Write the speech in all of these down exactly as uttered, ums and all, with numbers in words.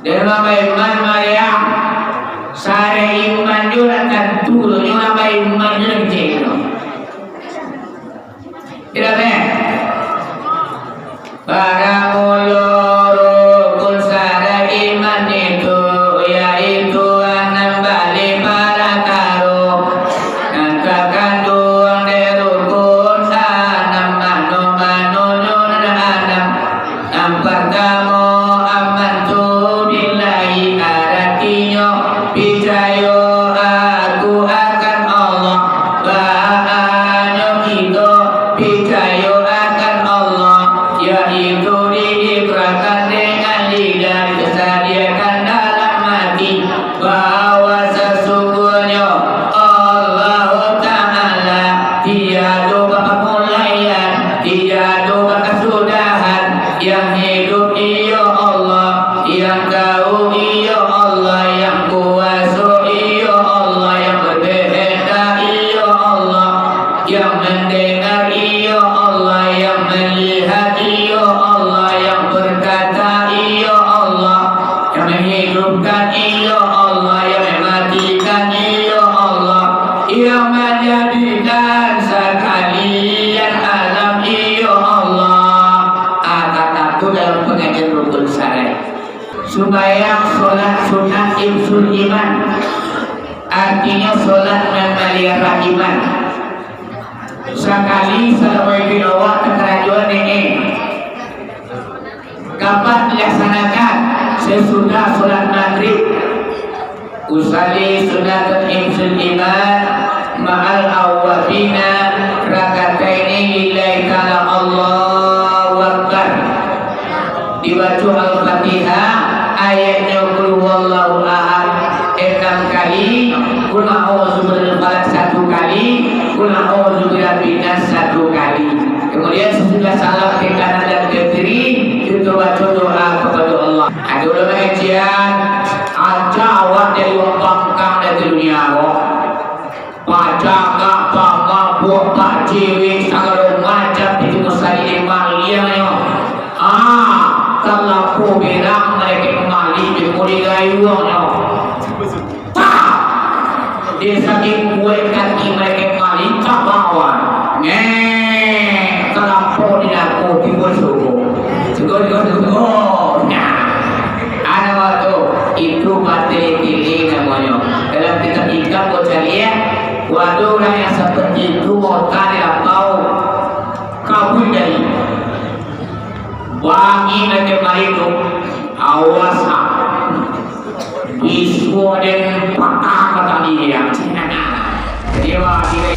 Dalam baiman mariah, sare iman jo lah tantu lo, nyo lah baiman jo lah kecek lo. Tidak, eh? Paramulo rukun sare iman itu, yaitu anam baleh parakaro. Nan takanduang dek rukun anam, mano-manonyo nan anam. Nan partamo, amantu billahi, aratinyo picayo aku akan Allah. Baanyo kito picayo akan Allah, yaitu diikrakan dengan lidah, disadiakan dalam hati, bahwa sasungguhnyo Allah Ta'ala tiado bapamulaian, tiado bakasudahan, yang hidup iyo Allah, yang tahu iyo Allah, yang kuaso iyo Allah, yang berkehendak iyo Allah, yang mendengar iyo Allah, yang melihat iyo Allah, yang berkata iyo Allah, yang menghidupkan iyo Allah, yang mematikan iyo Allah, yang menjadikan sakalian alam iyo Allah. Ah, kata tu dalam pengajian rukun sare. Sumbayang, solat sunat, hifzul iman, artinyo solat nan malihara iman. Sakali salamo iduik awak takarajoan nene, kapan dilaksanakan? Sasudah solat magrib. Usalli sunatan hifzul iman ma'al awwabina rakataini lillahi ta'ala, Allahu Akbar. Dibaco Al-Fatihah, ayatnyo Qul Huwallahu Ahad enam kali, Qul A'udzu Birabbil Falaq satu kali, Qul A'udzu Birabbin Nas satu kali. Kemudian sesudah salam ke kanan dan ke kiri, kito baco doa kepada Allah. Ado urang ngajian, aja awak dari wong pangkang dari dunia ko. Pacakak, pamabuak, paciwik, sagalo macam itu musali maliangnyo. Ah, talapo berang malekek maliang di kuli gayuangnyo. Tah! Di saking kuek kaki malekek maliang, tah bawa. Ngek, talapo di dako, timbul suko. Suko, suko, suko. Nah. Ado tu, itu batili-tili namonyo. Dalam kitab Hikam ko caliak, waduh, urang yang seperti itu, mota di lapau, kabun dari. Wangi macam mari tu, awas ah. Bisuak den patah batang dia. Jadi, wah, dia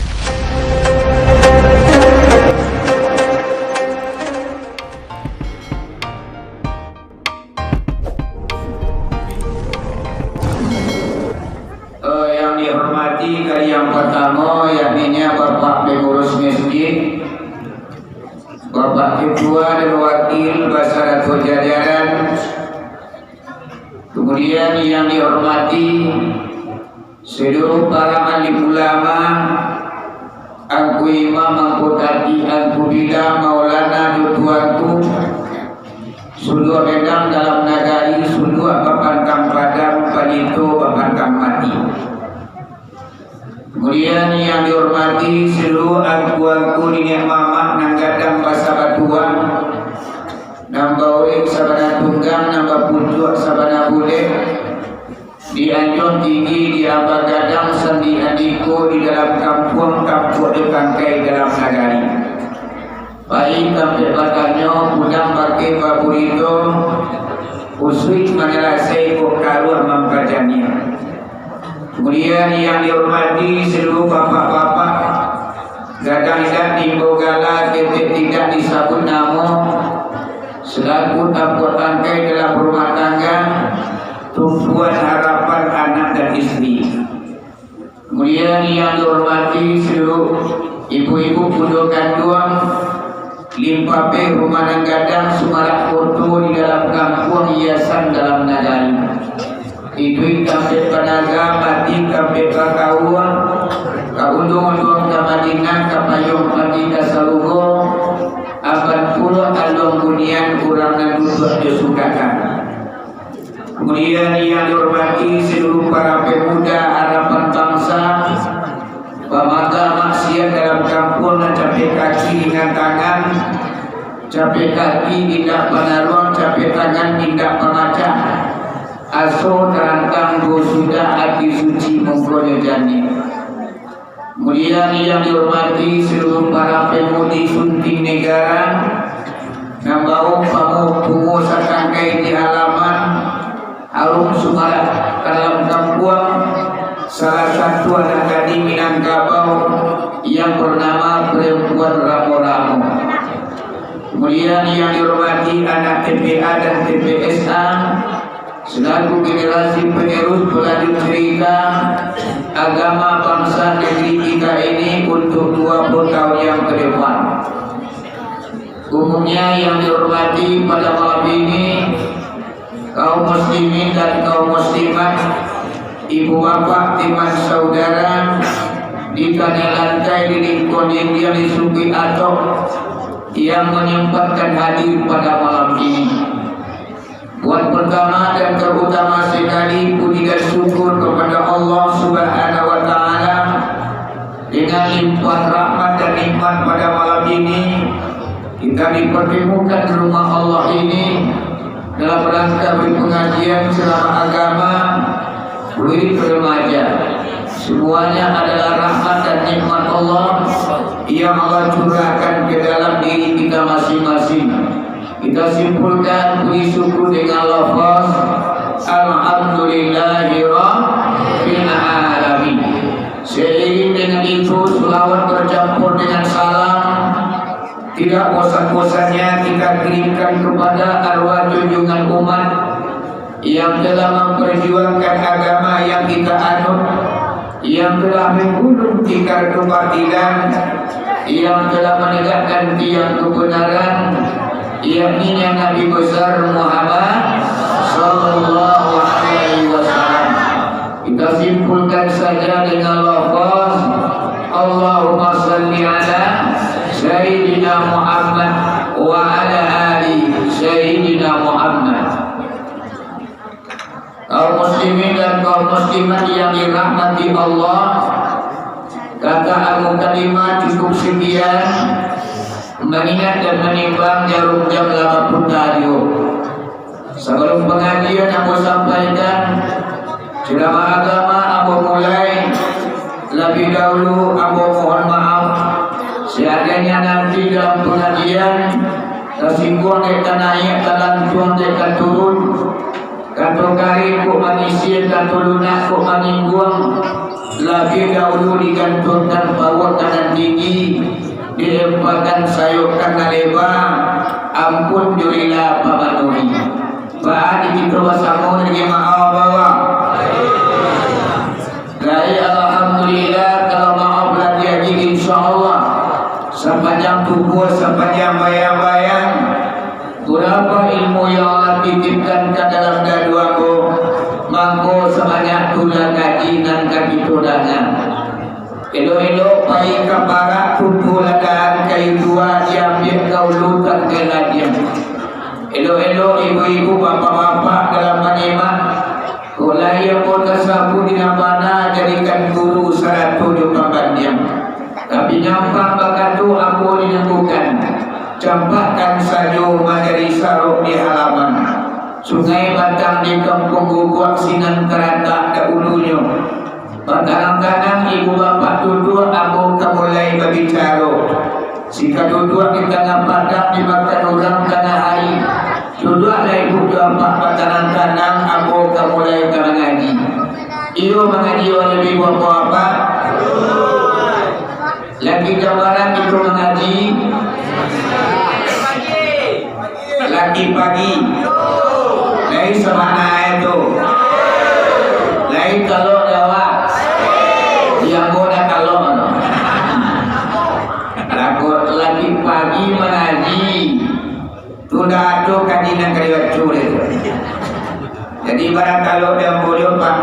Eh, yang dihormati, kali yang pertama, yakninya Bapak Pengurus Masjid, Bapak Ketua dan Wakil basarato jajaran, kemudian yang dihormati seluruh para alim ulama, Angku Imam, Angku Dadi, Angku Bila, Maulana, Dutuangku, Suluak Rendang dalam nagari, Suluak Bapantang Padang, Palito Bapantang Mati. Kemudian yang dihormati seluruh angku-angku niniak mamak nan gadang basa batuan, nan baurik sabana tunggang, nan bapucuak sabana bulek, di anjuang tinggi, di aba gadang, sandi andiko, di dalam kampuang, tampuak di pangkai dalam nagari. Pai tampek batanyo, pulang bakeh baburito, usuik manyalasai, kok karuah mampajaniah. Kemudian yang dihormati seluruh bapak-bapak, gadang indak diimbau gala, ketek tidak disabut namo, selaku tampuak pangkai dalam rumah tangga, tumpuan harapan anak dan isteri. Kemudian yang dihormati seluruh ibu-ibu bundo kanduang, limpapeh rumah nan gadang, sumarak koto di dalam kampuang, hiasan dalam nagari. Iduik tampek banaga, mati tampek bakaua, ka unduang-unduang ka Madinah, ka payuang pati ka sarugo, apan pulo aluang bunian urang nan duduak jo sukakan. Kemudian yang dihormati seluruh para pemuda harapan bangsa, pamaga maksiat dalam kampuang, nan capek kaki ringan tangan, capek kaki indak panaruang, capek tangan indak pamacah. Aso tarantang duo sudah, ati suci mungkonyo janiah. Kemudian yang dihormati seluruh para pemudi Sunting Negara, nan baru pamu-, punguah satangkai di halaman harum sumarak ka dalam kampuang, salah satu anak gadih Minangkabau yang bernama Perempuan Ramo-Ramo. Kemudian yang dihormati anak T P A dan T P S A, selaku generasi penerus pelanjut cerita agama bangsa negeri kita ini untuk dua puluh tahun yang ke depan. Umumnya yang dihormati pada malam ini, kaum muslimin dan kaum muslimat, ibu bapak, teman saudara, di tanah lantai, di lingkungan yang di Sungai Atok, yang menyempatkan hadir pada malam ini. Buat pertama dan terutama sekali, puji dan syukur kepada Allah Subhanahu wa Ta'ala, dengan limpahan rahmat dan nikmat pada malam ini, kita dipertemukan di rumah Allah ini dalam rangka berpengajian ceramah agama, wirid remaja. Semuanya adalah rahmat dan nikmat Allah yang Allah curahkan ke dalam diri kita masing-masing. Kita simpulkan puji syukur dengan lafaz, "Alhamdulillahirabbil alamin." Seiring dengan itu, selawat bercampur dengan salam tidak bosan-bosannya kita kirimkan kepada arwah junjungan umat yang telah memperjuangkan agama yang kita anut, yang telah menggulung tikar kebatilan, yang telah menegakkan tiang kebenaran, yakni Nabi besar Muhammad sallallahu alaihi wasallam. Kita simpulkan saja dengan lafaz, "Allahumma salli ala Sayyidina Muhammad wa ala ali Sayyidina Muhammad." Kaum muslimin dan kaum muslimat yang dirahmati Allah, kata al-mukaddimah cukup sekian, mengingat dan menimbang jarum jam lah baputa juo. Sabalum pangajian ambo sampaikan, ceramah agama ambo mulai, labiah dahulu ambo mohon maaf, seandainya nanti dalam pangajian tasingguang dek tanaiak, talantuang dek taturun, kato kareh kok mangisi, kato lunak kok manyingguang, labiah dahulu digantuangkan pauak ka nan tinggi, diempakan sayok ka nan leba, ampun jo rila pamanuahi. Baa di kito basamo nagari maaf, bawa. Lai, alhamdulillah, kalau maaf lah diaji, insya Allah, sapanjang tubuah, sapanjang bayang-bayang, berapa ilmu yang Allah titipkan ka dalam dadu ambo, mangko sabanyak tu lah kaji nan ka kito danga. Elok-elok pai ka parak, tumbuah ladang kayu tua, diambiak ka ulu tangkai ladiang. Elok-elok ibu-ibu, bapak-bapak dalam manyimak, kok lai ambo tasabuik di nan bana, jadikan guru sarato jo pambandiang. Tapi nyampang bakato ambo dinanggukan, campakkan sajo manjadi sarok di halaman. Sungai Batang di Kampuang Guguak sinan taratak dahulunyo. Batanang-tanang ibu bapak duduak, ambo ka mulai babicaro. Sika duduak di tangah padang, dimakan urang tangah ari. Duduaklah ibu jo bapak batanang-tanang, ambo ka mulai ka mangaji. Iyo mangaji, wahai ibu bapak. Laki jam bara kito mangaji? Laki pagi. Lai sabana ae tu. Lai talok di awak. Di ambo dah talok tu. Lako-, laki pagi mangaji. Tu ndak ado kaji nan ka dibaco dek tu. Jadi, barang kalau di ambo jo, Pak,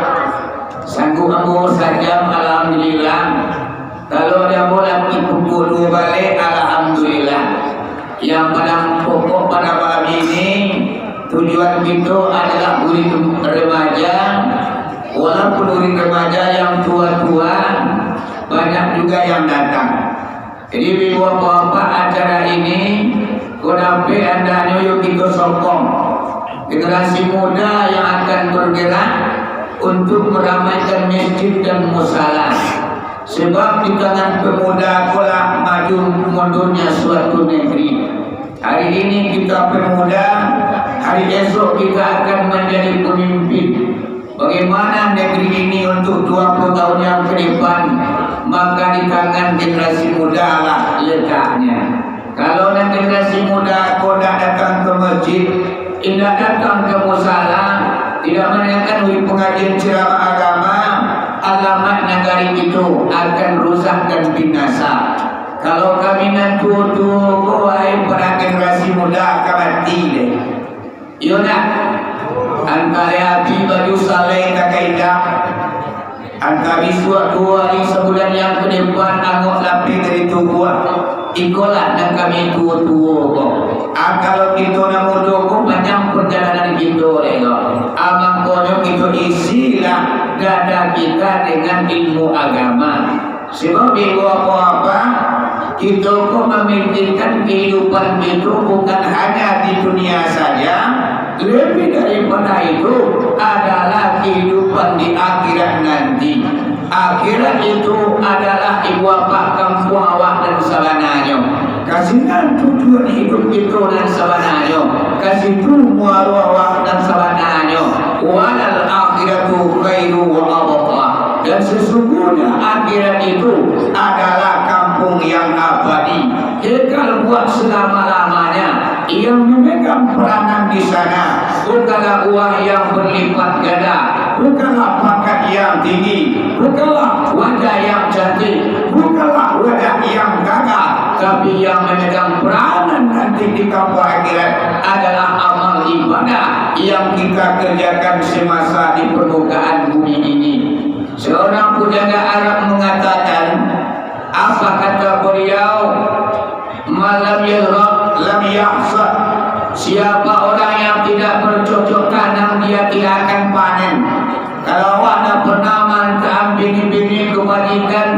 sanggup ambo sajam, alhamdulillah. Kalau di ambo laki pukul duo baleh, alhamdulillah. Yang pada pokok pada malam ini, tujuan kito adalah wirid yang datang. Jadi, ibu bapak, acara ini, kok dapek andaknyo yo kito sokong generasi muda yang akan bergerak untuk meramaikan masjid dan musala. Sebab di tangan pemuda ko lah maju mundurnya suatu negeri. Hari ini kita pemuda, hari esok kita akan menjadi pemimpin. Bagaimana negeri ini untuk dua puluh tahun yang ke depan, maka di tangan generasi muda lah letaknya. Kalau nan generasi muda ko ndak datang ke masjid, indak datang ke musala, tidak mendengarkan uri pengajian ceramah agama, alamat nagari itu akan rusak dan binasa. Kalau kami nan tuo-tuo ko, wahai para generasi muda, ka mati deh. Iyo ndak? Antah lai abih baju salai ka kaindak. Antah bisuak duo ari sabulan yang ka depan angok lapeh dari tubuah. Ikolah nan kami tuo-tuo ko. Ah, kalau kito nan mudo ko, panjang parjalanan kito, dek ko. Ah, mangkonyo kito isilah dada kita dengan ilmu agama. Sebab ibu bapak, kito ko mamikirkan kehidupan kito bukan hanya di dunia saja, lebih daripada itu adalah kehidupan di akhirat nanti. Akhirat itu adalah ibu bapak kampuang awak nan sabananyo. Ka sinan tujuan hidup kito nan sabananyo, ka situ muaro awak nan sabananyo. Walal akhiratu khairu wa abqa. Dan sesungguhnya akhirat itu adalah kampung yang abadi, kekal buat selama-lamanya. Yang memegang peranan di sana bukanlah uang yang berlipat ganda, bukanlah pangkat yang tinggi, bukanlah wajah yang cantik, bukanlah wajah yang gagah, tapi yang memegang peranan nanti di kampung akhirat adalah amal ibadah yang kita kerjakan semasa di permukaan bumi ini. Seorang pujangga Arab mengatakan, apa kata beliau, "Man lam yazra' lam yahsad." Siapa orang yang tidak bercocok tanam, dia tidak akan panen. Kalau awak ndak pernah maantaan bini-bini kebajikan,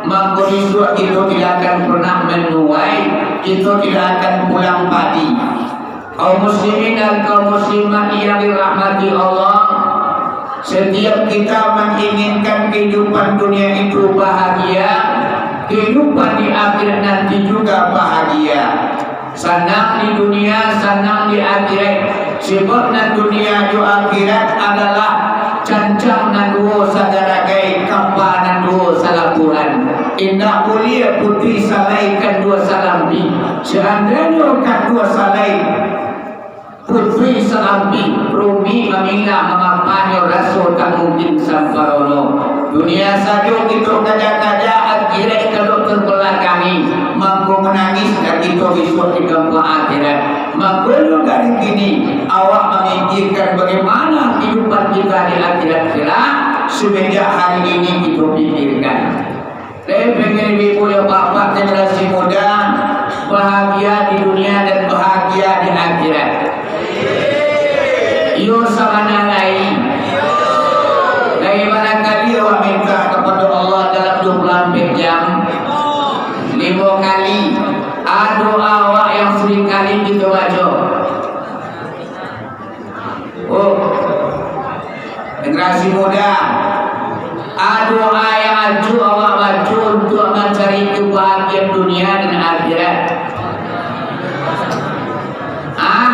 mangko isuak kito tidak akan pernah menuai, kito tidak akan pulang padi. Kaum muslimin dan kaum muslimat yang dirahmati Allah, setiap kita menginginkan kehidupan dunia itu bahagia, kehidupan di akhirat nanti juga bahagia. Sanang di dunia, sanang di akhirat. Sebab nan dunia jo akhirat adalah cancang nan duo sagaragai, kapa nan duo salabuahan. Indak buliah putih salai kan duo salampih. Seandainyo kan duo salai putih salampih, rumi mamilah mamapahnyo raso tak mungkin samparono. Dunia sajo kito kaja-kaja, akhirat kalau terbelakangi, mangko manangih lah kito bisuak di kampung akhirat. Mangkonyo dari kini, awak mamikirkan bagaimana kehidupan kita di akhirat kelak, semenjak hari ini kito pikirkan. Lai pengen ibu-ibu yo bapak generasi muda bahagia di dunia dan bahagia di akhirat. Iyo sabana lai. Lai barangkali awak minta kapado Allah dalam dua puluh ampek jam? Limo kali. Ado awak yang sering kali kito baco. Oh, generasi muda, ado ayat ajo awak baco untuak mancari kebahagiaan dunia dan akhirat? Ah?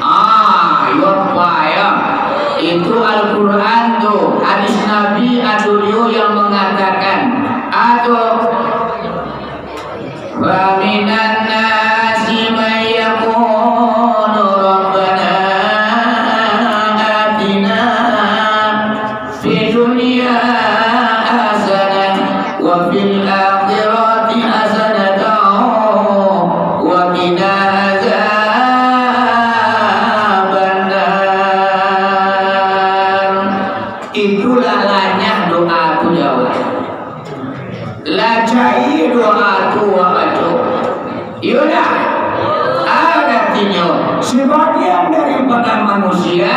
Ah, iyo, payah. Itu Al-Quran tu, hadis Nabi ado juo yang mengatakan, atau ومن الناس من يقول ربنا آتنا في الدنيا حسنة وفي الآخرة حسنة وقنا عذاب النار. Itulah lanyah doa tu, jawab. Lah caiak doa tu awak baco. Iyo ndak? Aratinyo, sebagian daripada manusia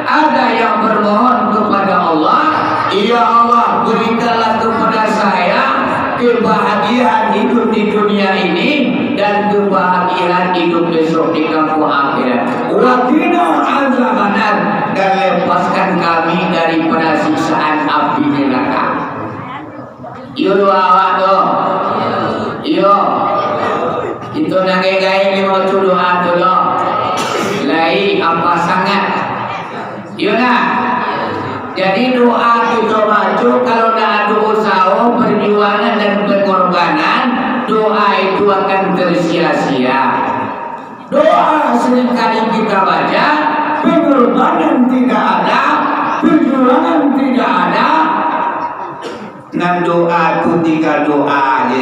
ada yang bermohon kepada Allah, Ya Allah, berikanlah kepada saya kebahagiaan hidup di dunia ini dan kebahagiaan hidup besok di kampung akhirat. Wa qina azabannar, dan lepaskan kami daripada siksaan api neraka. Iyo doa awak tu. Iyo. Kito nan gaek-gaek ni baco doa tu lo. Lai ampah sangat. Iyo nah. Jadi doa kito baco, kalau ndak ado usaho, perjuangan dan pengorbanan, doa itu akan tersia-sia. Doa seringkali kita baca, pengorbanan tidak ada, perjuangan tidak ada, nan doa tu tinggal doa aja.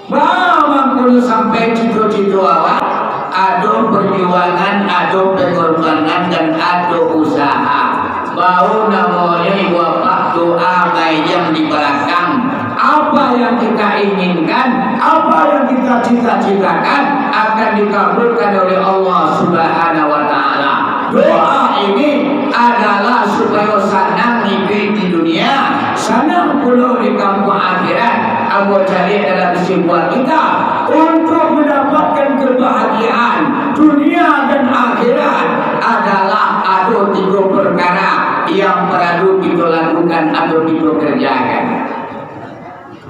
Baa mangkonyo sampai cito-cito awak, ado perjuangan, ado pengorbanan, dan ado usaha. Bau namonyo ibu bapak doa maiang di balakang. Apa yang kita inginkan, apa yang kita cita-citakan akan dikabulkan oleh Allah Subhanahu wa Ta'ala. Doa ini adalah supayo sanang iduik di dunia, sanang pulo di kampung akhirat. Ambo caliak dalam kesimpulan kita, untuk mendapatkan kebahagiaan dunia dan akhirat adalah ado tigo perkara yang paralu kito lakukan atau kito kerjakan.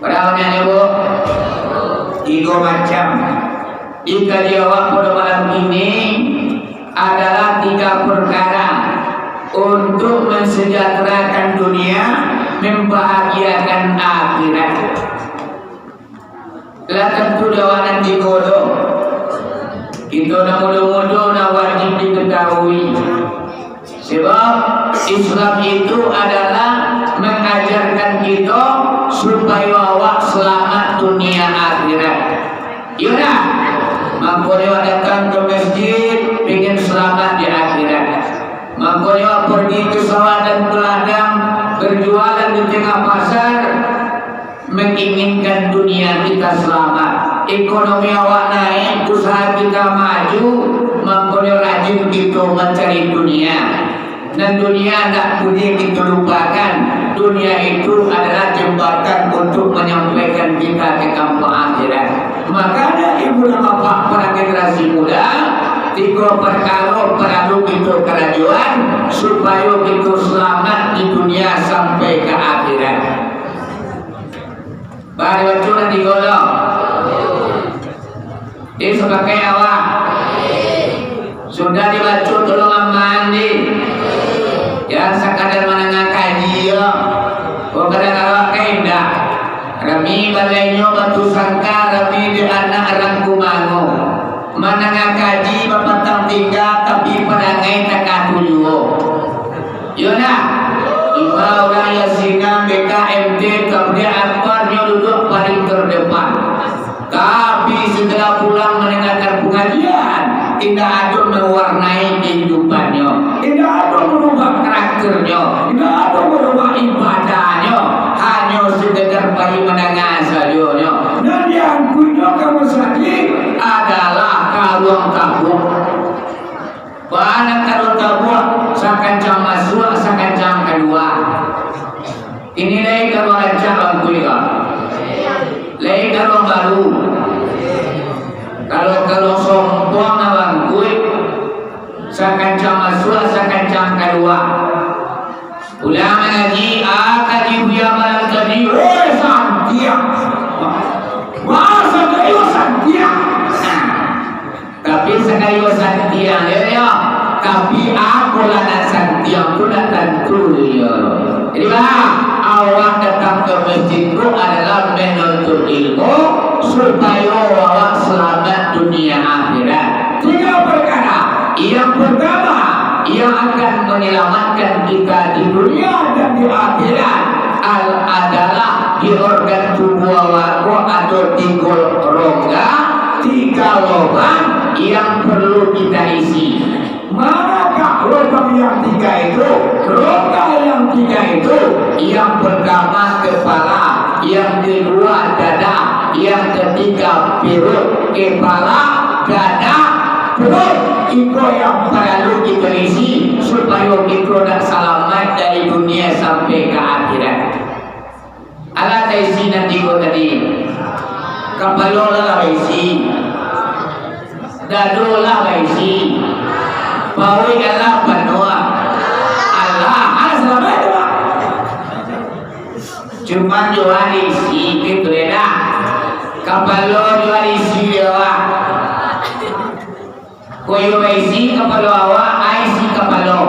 Bara nyo, Bu? Tigo macam. Dikaji awak pado malam kini adalah tiga perkara untuk mensejahterakan dunia, membahagiakan akhirat. Lah tantu di awak nan tigo tu. Kito nan mudo-mudo nan wajib diketahui. Sebab Islam itu adalah mengajarkan kito supayo awak selamat dunia akhirat. Iyo dah. Mangkonyo awak datang ka masjid, pingin selamat di akhirat. Mangkonyo awak pergi ka sawah dan ka ladang, berjualan di tengah pasar, menginginkan dunia kita selamat, ekonomi awak naik, usaha kita maju, mangkonyo rajin kito mancari dunia. Nan dunia ndak buliah kito lupakan, dunia itu adalah jembatan untuk manyampaikan kita ka kampung akhirat. Makanya ibu dan bapak para generasi muda, tigo parkaro paralu kito karajoan supayo kito salamat di dunia sampai ka akhirat. Bari baco nan tigo tu. Jadi, sabagai awak, sudah dibaco tolong aman di. Jan sakadar mandanga kaji yo. Kok kadang awak ka indak. Rami balainyo batu sangka, rami di anak rangku mango. Mandanga kaji bapatang tingga, tapi parangai takatu juo. Iyo nah, imam urang yasinan B K M T, tabligh akbar nyo duduak paling terdepan. Tapi, setelah pulang mendengarkan pengajian, indak ado mewarnai kehidupannyo, indak ado merubah karakternyo, indak ado merubah ibadahnyo, hanyo sekedar pai mandanga sajonyo. Nan diangkuiknyo ka masajik adalah karuang tabuk. Bana karuang tabuah, sakancang masuak, sakancang kalua. Kini lai karuang rancak bangkuik ko. Lai karuang baru. Kalau karuang sompoang nan bangkuik, sakancang masuak, sakancang kalua. Ulang mangaji, ah, kaji buya malam tadi, weh, santiang. Masa kayo santiang. Nah, tapi sakali santiang, yo, yo. Tapi apo lah nan santiang tu ndak tantu, yo. Jadi, bah, awak datang ka masjid tu adalah menuntut ilmu, supayo awak salamat dunia akhirat. Tiga parkara. Yang pertama, yang akan menyelamatkan kita di dunia dan di akhirat al-, adalah di organ tubuh awak ko ado tigo rongga, tiga lobang yang perlu kita isi. Manakah lobang yang tiga itu? Rongga yang tiga itu, yang pertama kepala, yang kedua dada, yang ketiga perut. Kepala, dada, perut. Iko yang paralu kito isi, supayo kito nak salamaik dari dunia sampai ka akhirat. Alah taisi nan tigo tadi. Kapalo lah baisi. Dado lah baisi. Paruik alah panuah. Alah, alah salamaik tu, Pak. Cuman jo isi, gitu ya dah. Kapalo jo isi dia, Pak. Koyo baisi kapalo awak, ai isi kapalo.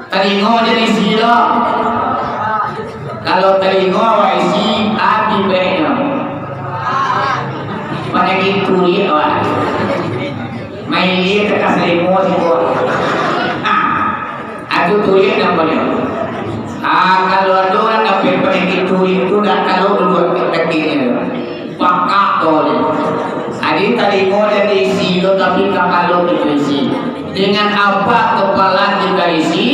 Talingo jan isi lo. Kalau talingo awak isi, ati baiknyo. Panyakik tuli awak. Main dia tekas limo siko. Ah. Atu tulik namonyo. Ah, kalau ado urang dapek panyakik tulik tu, dak kalau duduk kakianyo. Pakak tu. Jadi, talingo jan isi tu, tapi kapalo kito isi. Dengan apa kepala kita isi?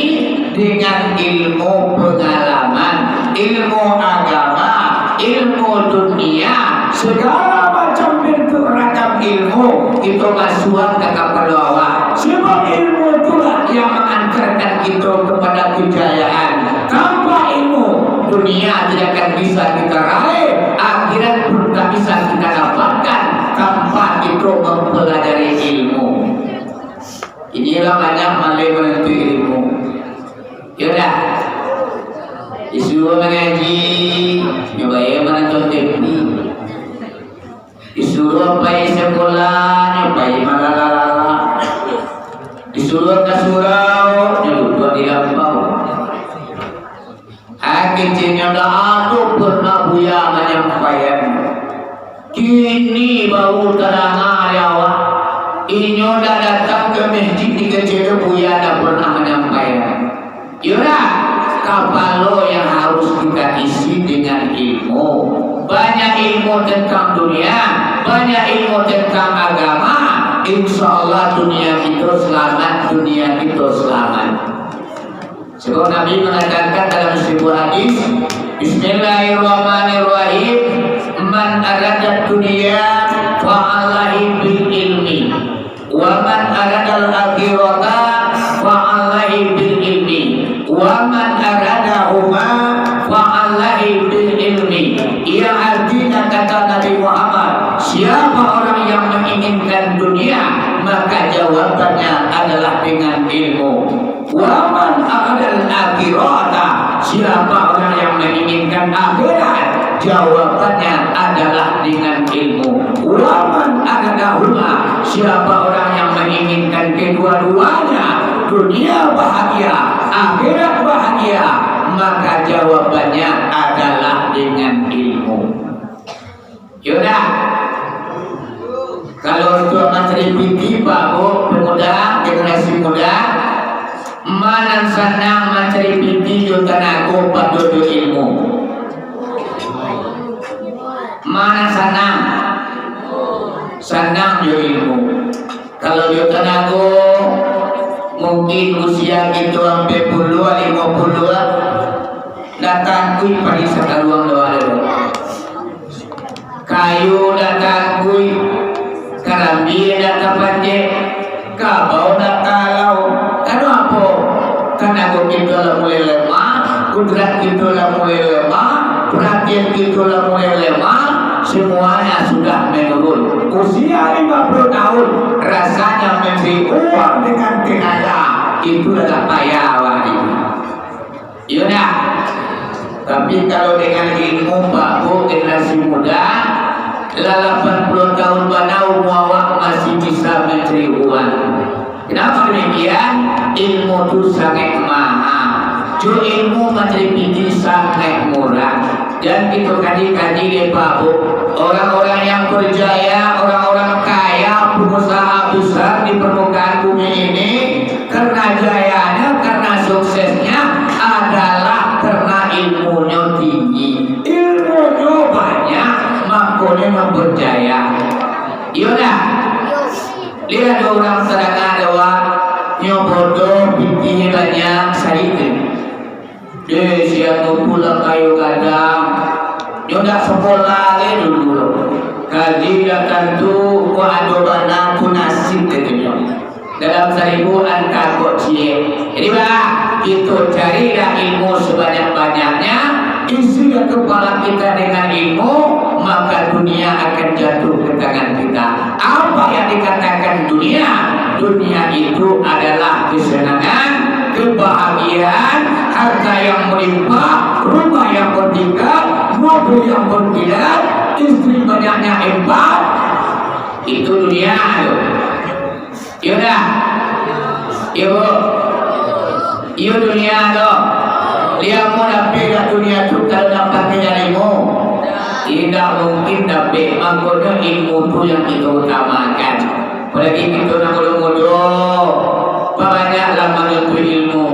Dengan ilmu pengalaman, ilmu agama, ilmu dunia, segala macam bentuk ragam ilmu kito masuak ka kapalo awak. Sebab ilmu itulah yang mengantarkan kito kepada kejayaan. Tanpa ilmu, dunia tidak akan bisa kita raih, akhirat pun tak bisa kita dapatkan tanpa kito mempelajari ilmu. Inilah banyak maleh menuntut ilmu. Yo dah. Disuruah mangaji, nyo bae manonton T V. Disuruah pai sakolah, nyo pai malala-lala. Disuruah ka surau, nyo duduak di lapau. Ah, keceknyo dak ado pernah Buya manyampaian. Kini baru tadanga dek awak. Inyo dak datang ka masjid di kecek tu, Buya dak pernah manyampaian. Iyolah, kapalo yang harus kita isi dengan ilmu. Banyak ilmu tentang dunia, banyak ilmu tentang agama. Insya Allah dunia kito selamat, dunia kito selamat. Sebab Nabi mengatakan dalam sebuah hadis, "Bismillahirrahmanirrahim. Man arada dunia fa'alaihi bil ilmi. Wa man aradal akhirata fa'alaihi bil ilmi. Wa man aradahuma fa'alaihi bil ilmi." Yang artinya, kata Nabi Muhammad, siapa orang yang menginginkan dunia, maka jawabannya adalah dengan ilmu. Wa man aradal akhirata, siapa orang yang menginginkan akhirat, jawabannya adalah dengan ilmu. Wa man aradahuma, siapa orang yang menginginkan kedua-duanya, dunia bahagia, akhirat bahagia, maka jawabannya adalah dengan ilmu. Yo dah. Kalau untuak mancari pitih, Pak, Bu, pemuda, generasi muda, ma nan sanang mancari pitih jo tanago pado jo ilmu? Ma nan sanang? Sanang jo ilmu. Kalau jo tanago, mungkin usia kito ampek puluah, limo puluah, dak tangguih padi sakaluang doh ado. Kayu dak tangguih, karambia dak tapancek, kabau dak talau. Karano apo? Tanago kito lah mulai lemah, kudrat kito lah mulai lemah, paratian kito lah mulai lemah, semuanya sudah menurun. Usia lima puluh tahun, rasanya mencari uang dengan tenaga, itu agak payah awak ni. Iyo dah. Tapi kalau dengan ilmu, Pak, Bu, generasi muda, lah lapan puluah tahun bana umua awak masih bisa mancari uang. Kenapa demikian? Ilmu tu sangat mahal. Jo ilmu mancari pitih sangat murah. Dan kito kaji-kaji dek, Pak, Bu, orang-orang yang berjaya, orang-orang kaya, pengusaha besar di permukaan bumi ini, karena jayanya, karena suksesnya adalah karena ilmunyo tinggi. Ilmunyo banyak, makonyo berjaya. Iyo dah? Lihat dua urang sadanga dek awak, nyo bodoh, pitihnyo banyak, sadiah tu. Deh, si anu pulang kayo gadang. Nyo dak sekolah lai dulu. Kaji dak tantu, kok ado bana tunas Dalam saribu antah kok ciek. Jadi, bah, kito carilah ilmu sebanyak-banyaknya, isilah kepala kita dengan ilmu, maka dunia akan jatuh ke tangan kita. Apa yang dikatakan dunia? Dunia itu adalah kesenangan, kebahagiaan, harta yang melimpah, rumah yang bertiga, mobil yang berkilat, istri banyaknya empat. Itu dunia tu. Iyo dah? Iyo, Bu? Iyo dunia tu. Liamu dapek dah dunia tu kalau nak pakai ilmu? Indak mungkin dapek. Makonyo ilmu tu yang kito utamakan. Apalagi kito nan mudo-mudo, pabanyaklah manuntut ilmu.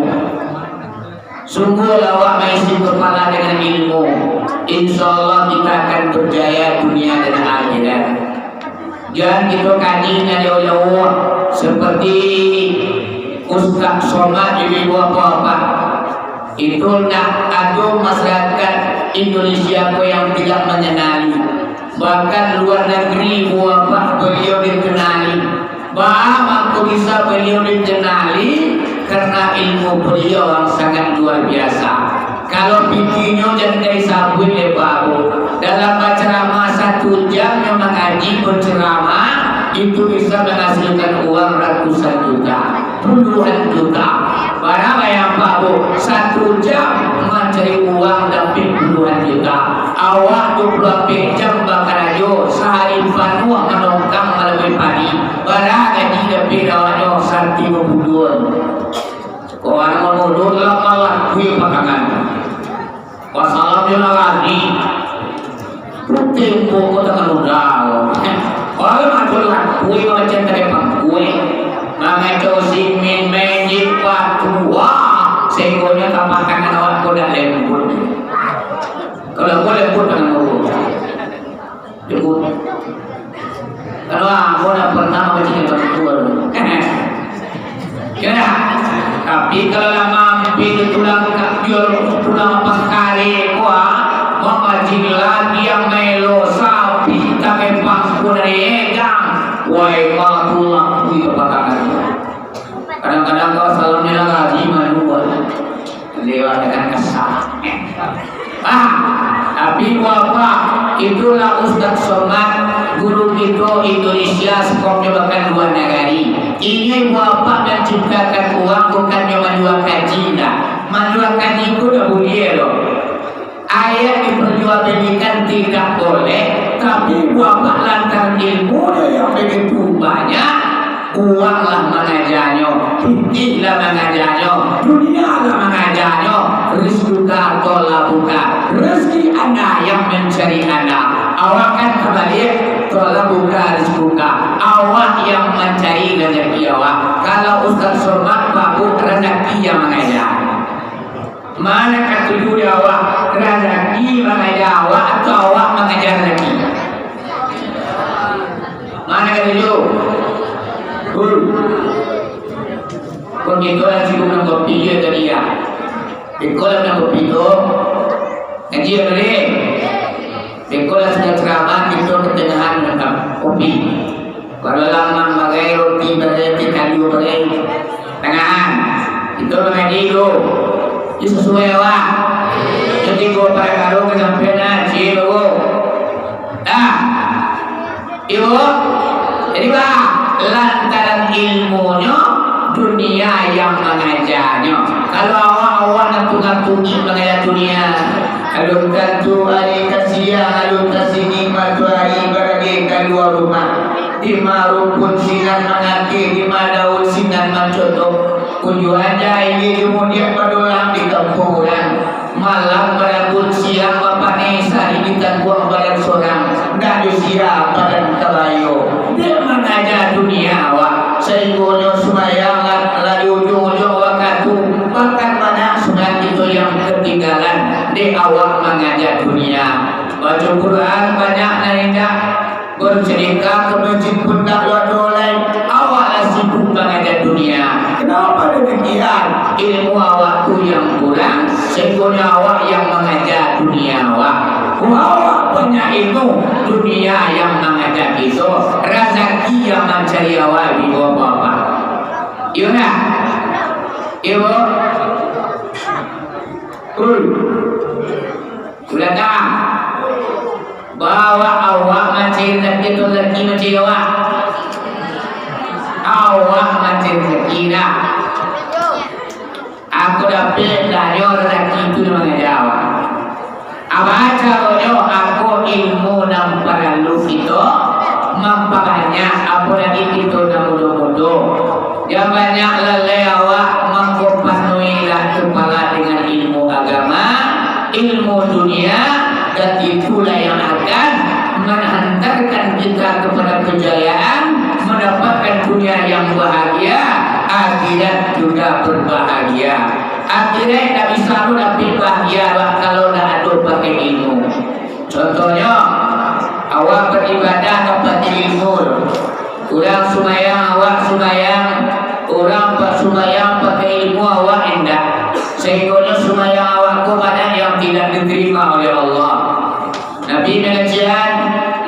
Sungguhlah awak maisi kepala dengan ilmu, insya Allah kita akan berjaya dunia dan akhirat. Jan kito kaji nan jauah-jauah, seperti Ustaz Somad, ibu-ibu, bapak-bapak. Itu ndak ado masyarakat Indonesia ko yang tidak mengenali. Bahkan luar negeri, bapak, beliau dikenali. Baa mangko bisa beliau dikenali? Karena ilmu beliau yang sangat luar biasa. Kalau pikinyo jan ka disabuik dek Pak Abu. Dalam bacaramah satu jam nyo mangaji, bacaramah, itu bisa menghasilkan uang ratusan juta, puluhan juta. Bara bayangkan, Pak Abu, satu jam mancari uang dapek puluhan juta. Awak dua puluh ampek jam bakarajo, sahari panuah manongkang malamui padi. Bara gaji dapek dek awaknyo, satigo bulan. Kok anak manurun lah malah kue pakangan. Wasalam jo lagi. Putih pokok tangan udah. Kalau macam lah kue macam tadi pangkue. Mangacau simin, menjik batu. Wah, sehinggonya tapak tangan awak kau dah lembut. Kalau kau lembut tangan urus. Jemput. Kalau aku dah pernah baca kitab Quran. Kira. Tapi kalau lah mampir di tulang ka-, jual tulang apa kali kuah, mambajing lagi yang melo sapi, tapi pangku dari egang. Wai, malah tulang di tempat tangan. Kadang-kadang kau salamnya lagi malu. Lewat dengan kasar. Ah, tapi bapak, itulah Ustaz Somad, guru kito Indonesia, sekolahnya bahkan luar negeri. Ini bapak menciptakan uang, bukannya menjual kaji, dah. Menjual kaji itu dah boleh, loh. Ayat diperjualbelikan tidak boleh, tapi bapak lantaran ilmunya yang begitu banyak, uanglah mangajanyo, pitihlah mangajanyo, dunialah mangajanyo, rizquka talabuka, rezeki anda yang mencari anda. Awak kan terbalik, talabuka rizquka, awak yang mencari rezeki awak. Kalau Ustaz Somad, bapak rezeki yang mangaja. Mana katuju di awak, razaki mangaja awak atau awak mangaja razaki? Mana katuju? Guru. Kok gitu lah cukup minum kopi je tadi ya. Iko lah minum kopi tu. Ngaji ya tadi. Iko lah sudah ceramah, kita ketengahan minum kopi. Kalau lamang bagai, roti bagai, teh kayu bagai, tangahan. Itu mangaji tu. Itu sesuai awak. Jadi gua pada karo kesampean aja tu. Dah. Ibu, jadi bah, lantaran ilmunyo, dunia yang mangajanyo. Kalau awak-awak nak tunga-tungi mangaja dunia, alun tantu ari ka siang, alun tasingik matoari barageh kalua rumah. Di ma rumpun sinan mangakeh, di ma daun sinan mancotok. Ujuan jahili kemudian badulang di kampuang urang. Malam barambun siang bapaneh, sari di tangkuang badan sorang. Ndak ado sia badan kabayo. Dek mangaja dunia awak, sainggonyo sumbayang lah, lah di ujuang-ujuang wakatu. Bahkan banyak sunat kito yang katinggalan, dek awak mangaja dunia. Baco Quran banyak nan indak, bersedekah ke masjid pun ndak lo ado lai. Awak lah sibuk mangaja dunia. Kenapa demikian? Ilmu awak tu yang kurang, sainggonyo awak yang mangaja dunia awak. Awak banyak ilmu, dunia yang mangaja kito, razaki yang mancari awak di bawah-bawah. Iyo ndak? Iyo, Bu? Ul. Ulakang. Bawa awak mancari laki atau laki mancari awak? Awak mancari laki ndak? Aku dapek dari rezeki tu di mangaja awak. Apo caronyo aku ilmu nan paralu kito mampabanyak, apolagi kito nan mudo-mudo. Jan banyak lalai awak, mangko panuilah kapalo dengan ilmu agama, ilmu dunia, dan itulah yang akan menghantarkan kita kepada kejayaan, mendapatkan dunia yang bahagia, akhirat juga berbahagia. Akhirat ndak bisa lo dapek bahagia, kalau ndak ado pakai ilmu. Contohnyo, awak baribadah ka pakai ilmu. Urang sumayang, awak sumayang, urang pa-, sumayang pakai ilmu, awak indak. Sahinggonyo sumayang awak ko banyak yang tidak diterima oleh Allah. Nabi mangecek,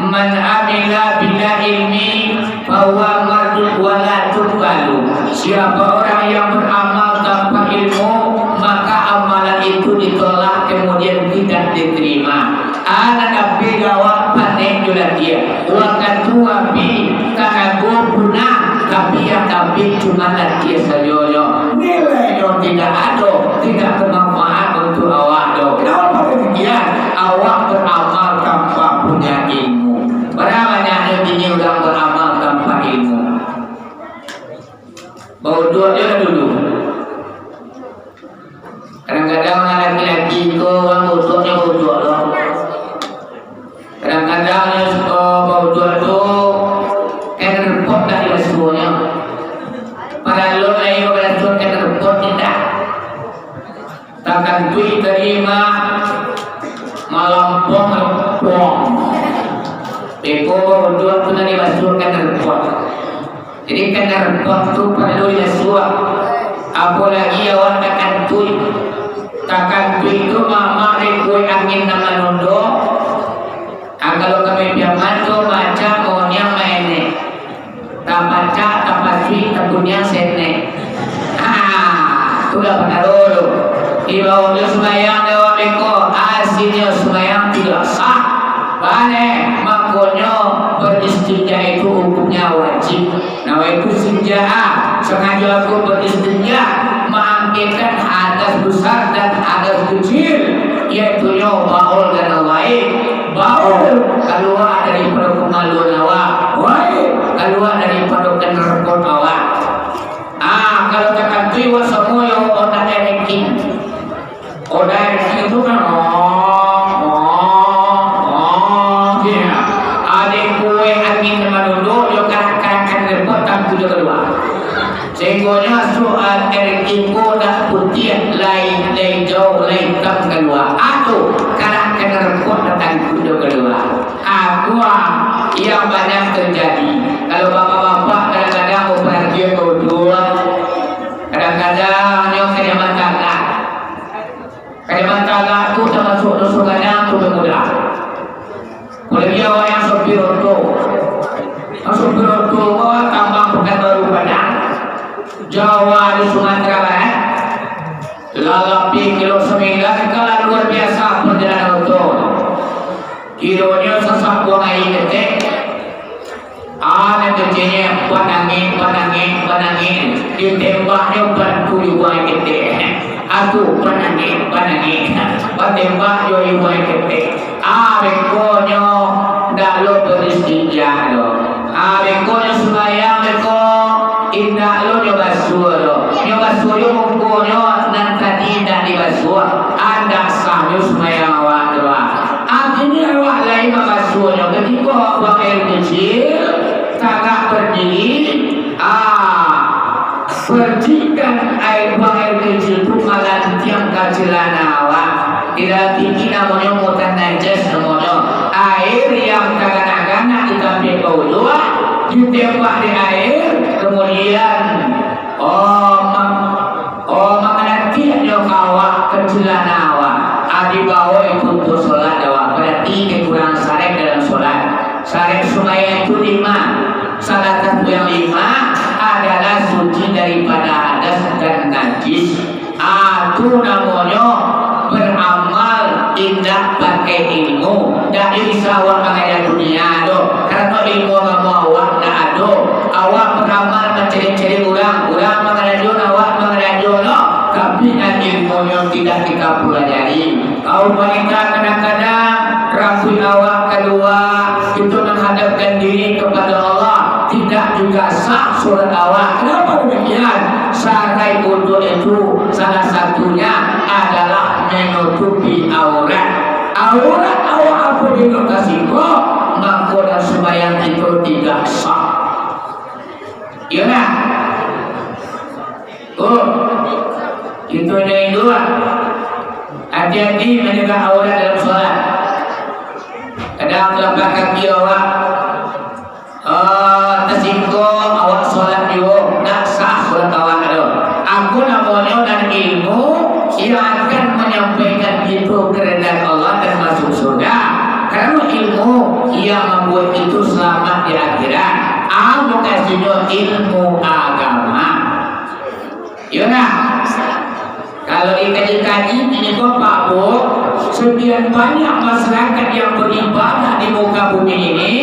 "Man amila bila ilmi, fahuwa mardud wala tuqbalu." Siapa orang yang beramal tanpa ilmu, maka amalan itu ditolak, kemudian tidak diterima. Anak tapi gawa panek jo latiah. Wakatu api tanago punah, tapi yang tapi cuma latiah sajonyo. Nilainyo tidak ado, tidak bermanfaat untuk awak do. Kenapa demikian? Awak beramal tanpa punya ilmu. Bara banyaknyo kini urang beramal tanpa ilmu. Bauduak jo lah dulu. Kadang-kadang urang laki-laki ko, urang bauduaknyo bauduak lo. Kadang-kadang nyo suko bauduak tu, knalpot dak dibasuahnyo. Padahal lai babasuah knalpot indak. Takantuik tadi mah, malampuang lepong. Beko bauduak tu nan dibasuah knalpot. Jadi, knalpot tu paralu dibasuah. Apolagi awak takantuik. Takantuik tu mamak dek kuek angin nan manundok. Ah, kalau kami Piaman tu macam oniang maenek. Tapacak, tapasuik, takuniang senek. Ah, tu lah parkaro tu. Dibaonyo sumbayang dek awak beko, asinyo sumbayang tidak sah. Bana, makonyo beristinja itu hukumnya wajib. Nah, itu istinja, ah, sangajo aku beristinja, maangkekkan hadas besar dan hadas kecil, yaitunyo baul dan ghaid. Baul kalua daripado kamaluan awak, ghaid kalua daripado knalpot awak. Ah, kalau takantuik awak samo yo onda ranking. Oda itu kan, oh, oh, oh, ya. Ado kuek angin manundok, yo karak-karak knalpot tangku jo kalua. Sahinggonyo asuak air iko dak putiah, lai, lai jauah, lai itam kalua. Ado karak knalpot tangku jo kalua. Aku, ah, yang banyak terjadi. Kalau bapak-bapak kadang-kadang mau perhatian berdua, kadang-kadang nyo kena masalah. Kalimantan Tengah tu tamasuak doso gadang tu pemuda. Apolagi awak yang sopir oto. Yang sopir oto ko tambang Pekanbaru Padang, Jawa di Sumatera Barat. Lalapi kilo sambilan ka lah luar biasa perjalanan oto. Kilonyo sasak buang aia ketek. Anak kecilnyo panangih, panangih, panangih. Ditembaknyo bantu ibuang ketek. Atu panangih, panangih. Batembak jo ibuang ketek. Ah, bekonyo ndak lo beristinja lo. Ah, bekonyo sumbayang beko indak lo nyo basuah lo. Nyo basuah jo mukonyo nan tadi indak dibasuah. Andak sah nyo sumbayang awak tu, ah. Artinyo awak lai mambasuahnyo. Katiko awak buang aia kecil, tagak badiri, ah, percikan aia, buang aia kecil tu malantiang ka celana awak. Di dalam fikih namonyo mutanajis namonyo. Aia yang taganak-ganak di tampek bauduak, ditembak dek aia, kemudian, oh, ma-, Oh, mangantiaknyo ka awak, ka celana awak. Ah, dibawo itu untuak solat awak. Barati kekurangan syarat dalam solat. Syarat sumbayang itu lima. Salah satu yang lima adalah suci daripada Najis. Ah, tu namonyo baramal indak pakai ilmu. Ndak bisa awak mangaja dunia tu. Karano ilmu agamo awak ndak ado. Awak baramal mancari-cari urang, urang mangarajoan awak mangarajoan lo. Tapi nan ilmunyo tidak kita pelajari. Kaum wanita kadang-kadang rambuik awak kalua, itu menghadapkan diri kepada Allah, tidak juga sah solat awak. Kenapa demikian? Syarat wudu itu salah satunya adalah menutupi aurat. Aurat awak apabila tasingkok, maka dan sembahyang itu tidak sah. Iyo ndak? Oh, itu indu-indu lah. Hati-hati manjaga aurat dalam solat. Kadang talapak kaki awak, eh, tasingkok, awak solat juo, ndak sah solat awak tu. Apo namonyo nan ilmu yang akan manyampaikan itu keridaan Allah dan masuk surga. Karano ilmu yang mambuek itu salamat di akhirat. Apo kasinyo ilmu agama? Iyo ndak? Kalau dikaji-kaji, kini ko, Pak, Bu, sekian banyak masyarakat yang beribadah di muka bumi ini,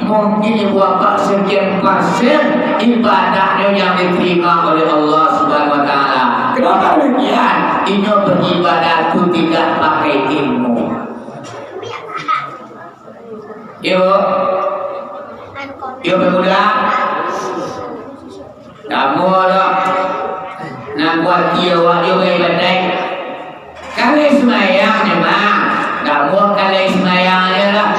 mungkin Ibu Bapak sekian persen ibadahnyo yang diterima oleh Allah Subhanahu wa Ta'ala. Kenapa demikian? Inyo beribadah tu tidak pakai ilmu. Iyo. Iyo, pemuda. Kamu lo. Nan kuatia awak yo bagai badai. Kalau sumbayang memang, kamu kalau sumbayang aja lah.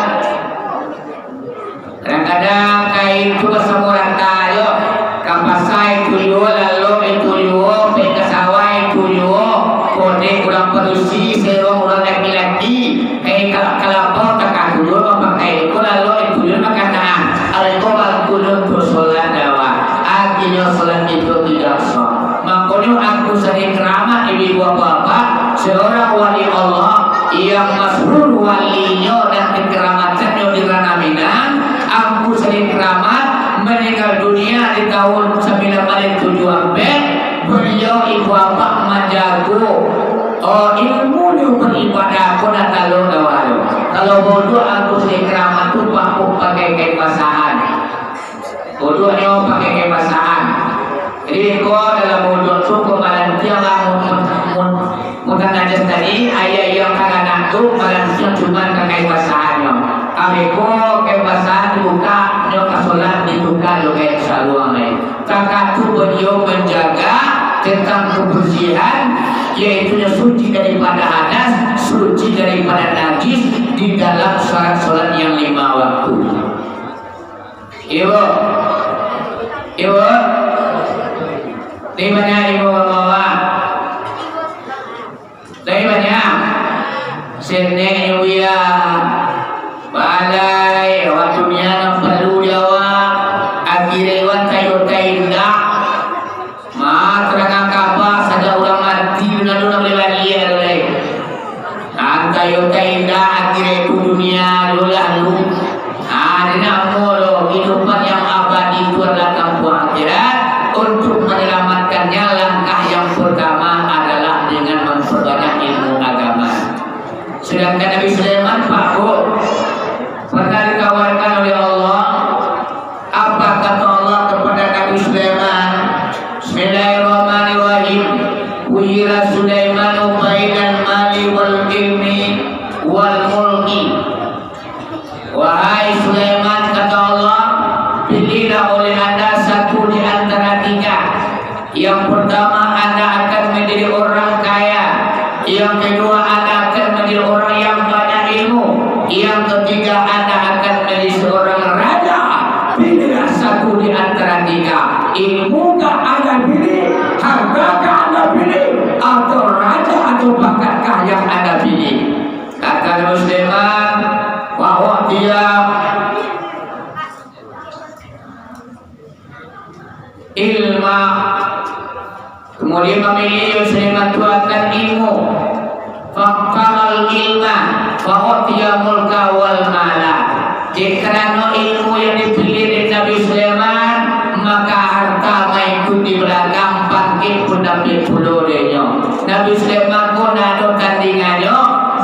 Kadang-kadang kain tu basamo rata jo, ka pasa itu juo, lalok itu juo, pai ka sawah itu juo, kodek urang padusi, serong urang laki-laki, kain ka-, kalabau takah tu juo mapakai, iko lalok itu juo makanan, ado iko bangkunyo untuak solat dawah, akhirnyo solat itu tidak sah. Makonyo angku sari karamat ibu-ibu bapak-bapak, seorang wali Allah yang masyhur walinyo dan kekeramatannyo di Ranah Minang, Angku Sari Keramat meninggal dunia di tahun sembilan belas tujuh ampek. Beliau ibu apak manjago, oh, ilmunyo beribadah pun nak tahu dah walau. Kalau bodoh Angku Sari Keramat tu pakai kain basahan. Wuduaknyo pakai kain basahan. Jadi, ko dalam wuduak tu, ko malantiang lah, mun, mun, mun, mun kan najis tadi, ayah yang karanak tu malantiang cuma ka kain basahannyo. Abih ko kain basahan dibuka, nyo ka solat, ditukar jo kain saruang lain. Takah tu beliau menjaga tentang kebersihan, yaitu suci daripada hadas, suci daripada najis di dalam syarat solat yang lima waktu. Ibu, ibu, di mana ibu bawa? Dari mana? Seneknyo buya. Balai, awak dunia nan paralu di awak. Akhirnyo iwan tayo taindak. Ma, tarangan kaba, sajo urang mati, dunia tu nak baliak-baliak tu lai. Antai otai indak, akhirat tu dunia dulu lah lu. Ah, di namo lo, kehidupan yang abadi itu adalah kampuang akhirat. Untuk menyelamatkannya, langkah yang pertama adalah dengan memperbanyak ilmu agama. Sedangkan Nabi Sulaiman, Pak, Bu, pernah ditawarkan oleh Allah, apa kata Allah kepada Nabi Sulaiman? Bismillahirrahmanirrahim. Khuyyira Sulaimanu bainal mali wal ilmi wal mulki. Wahai Sulaiman, kata Allah, pilihlah oleh anda satu di antara tiga. Yang pertama, anda akan menjadi orang kaya. Yang kedua, anda akan menjadi orang yang banyak ilmu. Yang ketiga, anda akan menjadi seorang raja. Pilihlah satu di antara tiga. Ilmu kah anda pilih? Harta kah anda pilih? Atau raja atau pangkat kah yang anda pilih? Kata Sulaiman, bahwa dia ilma. Kemudian mamilih Sulaiman tu akan ilmu. Faktaral ilma, fa'utiya mulka wal mala. Dek karano ilmu yang dipilih dek Nabi Sulaiman, maka harta maikuik di balakang, pangkek pun dapek pulo. Sulaiman ko ndak ado tandingannyo,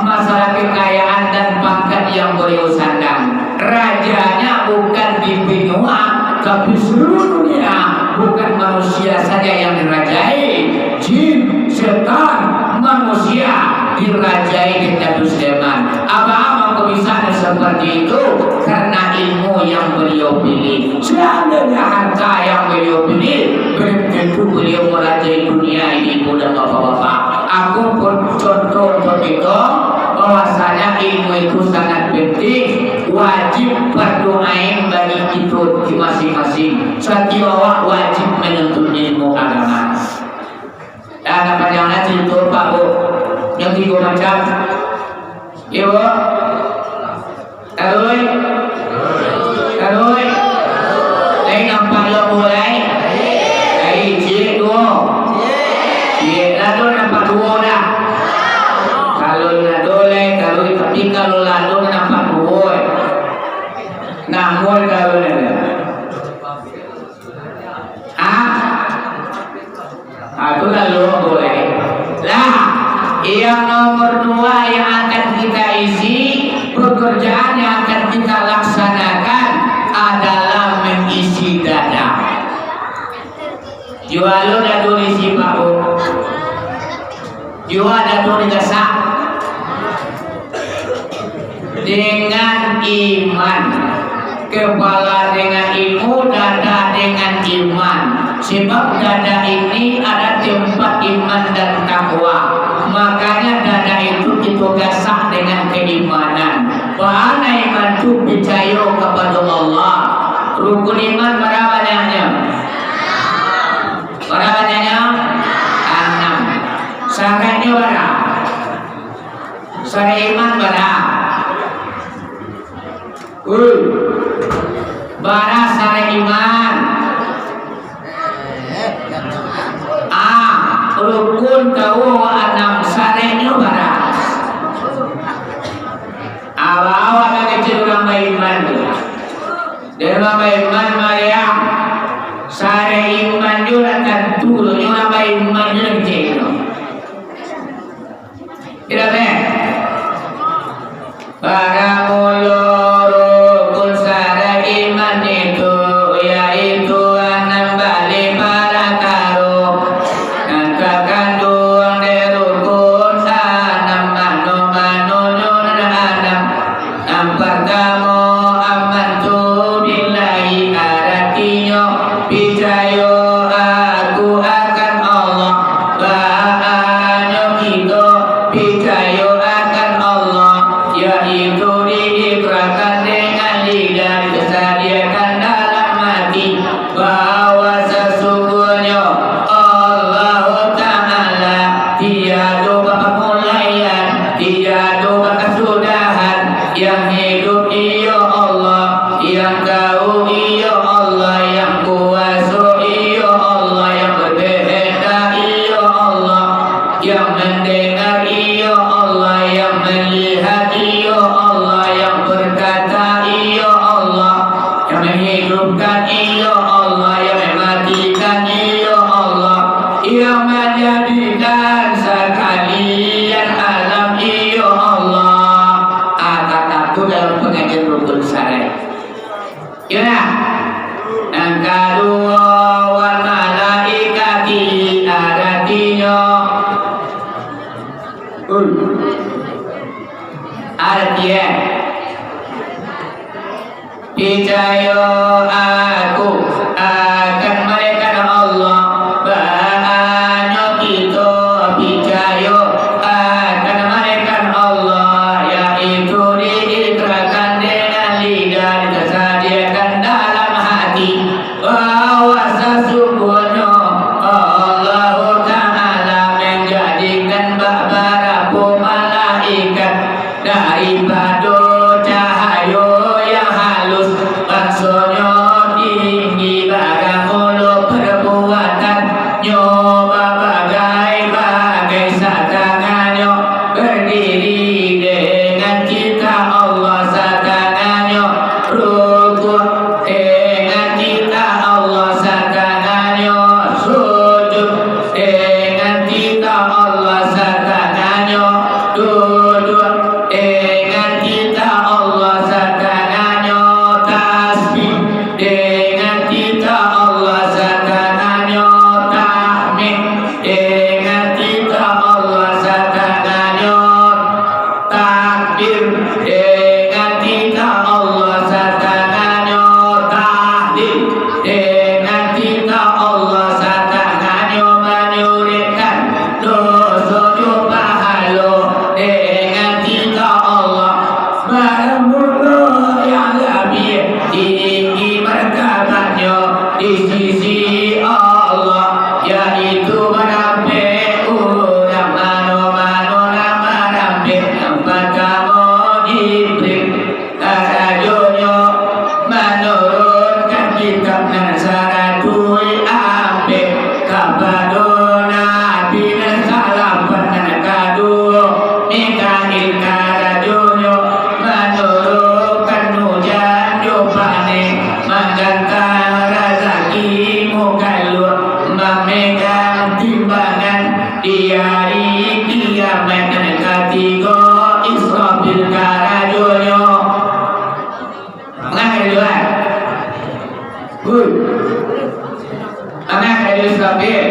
masalah kekayaan dan pangkat yang baliau sandang. Rajanya bukan di benua, tapi seluruh dunia. Bukan manusia saja yang dirajai, jin, setan, manusia dirajai dek Nabi Sulaiman. Apa mangko bisa seperti itu? Karena ilmu yang beliau pilih. Seandainya harta yang beliau pilih, belum tentu beliau merajai dunia ini, ibu dan bapak-bapak. Aku pun contoh untuk itu, bahwasanya ilmu itu sangat penting, wajib fardu ain bagi kita di masing-masing. Satiok awak wajib manuntut ilmu agama. Dah, nak panjang lah carito, Pak, Bu. Yang tigo macam. Iyo, Bu. Taruih. Taruih. Lai nampak lo, Bu, lai? Lai, ciek duo. Ciek, lah tu nampak duo dah. Kalau lah tu, lai, taruih. Tapi kalau lah tu nampak duo, eh. Namun kalau lah tu. Ah? Ah, tu lalu boleh. Lah, yang nomor dua yang akan kita isi, pekerjaan yang akan kita laksanakan adalah mengisi dada. Jualo dado isi, Pak, Bu. Jua dado digasak. Dengan iman. Kepala dengan ilmu, dada dengan iman. Sebab dada ini ada tempat iman dan takwa. Makanya dada itu kita gasak dengan keimanan. Bana iman tu picayo kapado Allah. Rukun iman bara banyaknyo? Bara banyaknyo? Anam. Syaratnyo bara? Syarat iman bara? Ui. Bara syarat iman? Ah, rukun kawo anam, syaratnyo bara? Awak-awak nan kecek urang baiman tu. Dari urang baiman, Maria. Sare iman jo lah tantu, nyo urang baiman jo lah kecek tu. Kira, eh? Paramulo rukun sare iman itu, yaitu anam baleh parakaro. Nan takanduang dek rukun anam, mano-manonyo nan anam. Nan partamo, amantu billahi, aratinyo, picayo aku akan Allah. Baanyo kito picayo akan Allah, yaitu diikrakan dengan lidah, disadiakan dalam hati. Bahwa sasungguhnyo Allah Ta'ala tiado bapamulaian, tiado bakasudahan, yang hidup iyo Allah, yang tahu iyo Allah, yang kuaso iyo Allah, yang berkehendak iyo Allah, yang mendengar iyo Allah, yang melihat iyo Allah, yang berkata iyo Allah, yang menghidupkan iyo Allah, yang mematikan iyo Allah, yang menjadikan sakalian alam iyo Allah. Ah, tatapu dalam pangajian rukun sare. Iyo nah. Nan kaduo, wal malaikati, aratinyo, ul. Arati, eh. Picayo aku akan malaikat Allah, baanyo kito picayo akan malaikat Allah, yaitu diikrakan dengan lidah, disadiakan dalam hati, bahwa sasungguhnyo Allah Ta'ala manjadikan babarapo malaikat daripado cahayo yang halus, bangsonyo tinggi, barangulo perbuatannyo babagai-bagai, satangahnyo berdiri dengan kitab Allah, satangahnyo rukuk dengan kitab Allah, satangahnyo Sisi Allah, yaitu marampek urang. Mano-mano nan marampek, nan partamo Jibril, karajonyo manurunkan kitab nan saratuih ampek kapado Nabi, nan salapan nan kaduo Mikail, karajonyo manurunkan ujan jo paneh, manggantang razaki mukhaluak, mamegang timbangan di ari kiamaik, nan katigo Israfil karajonyo. Mangan karajo, eh? Hui. Mangan karajo Israfil.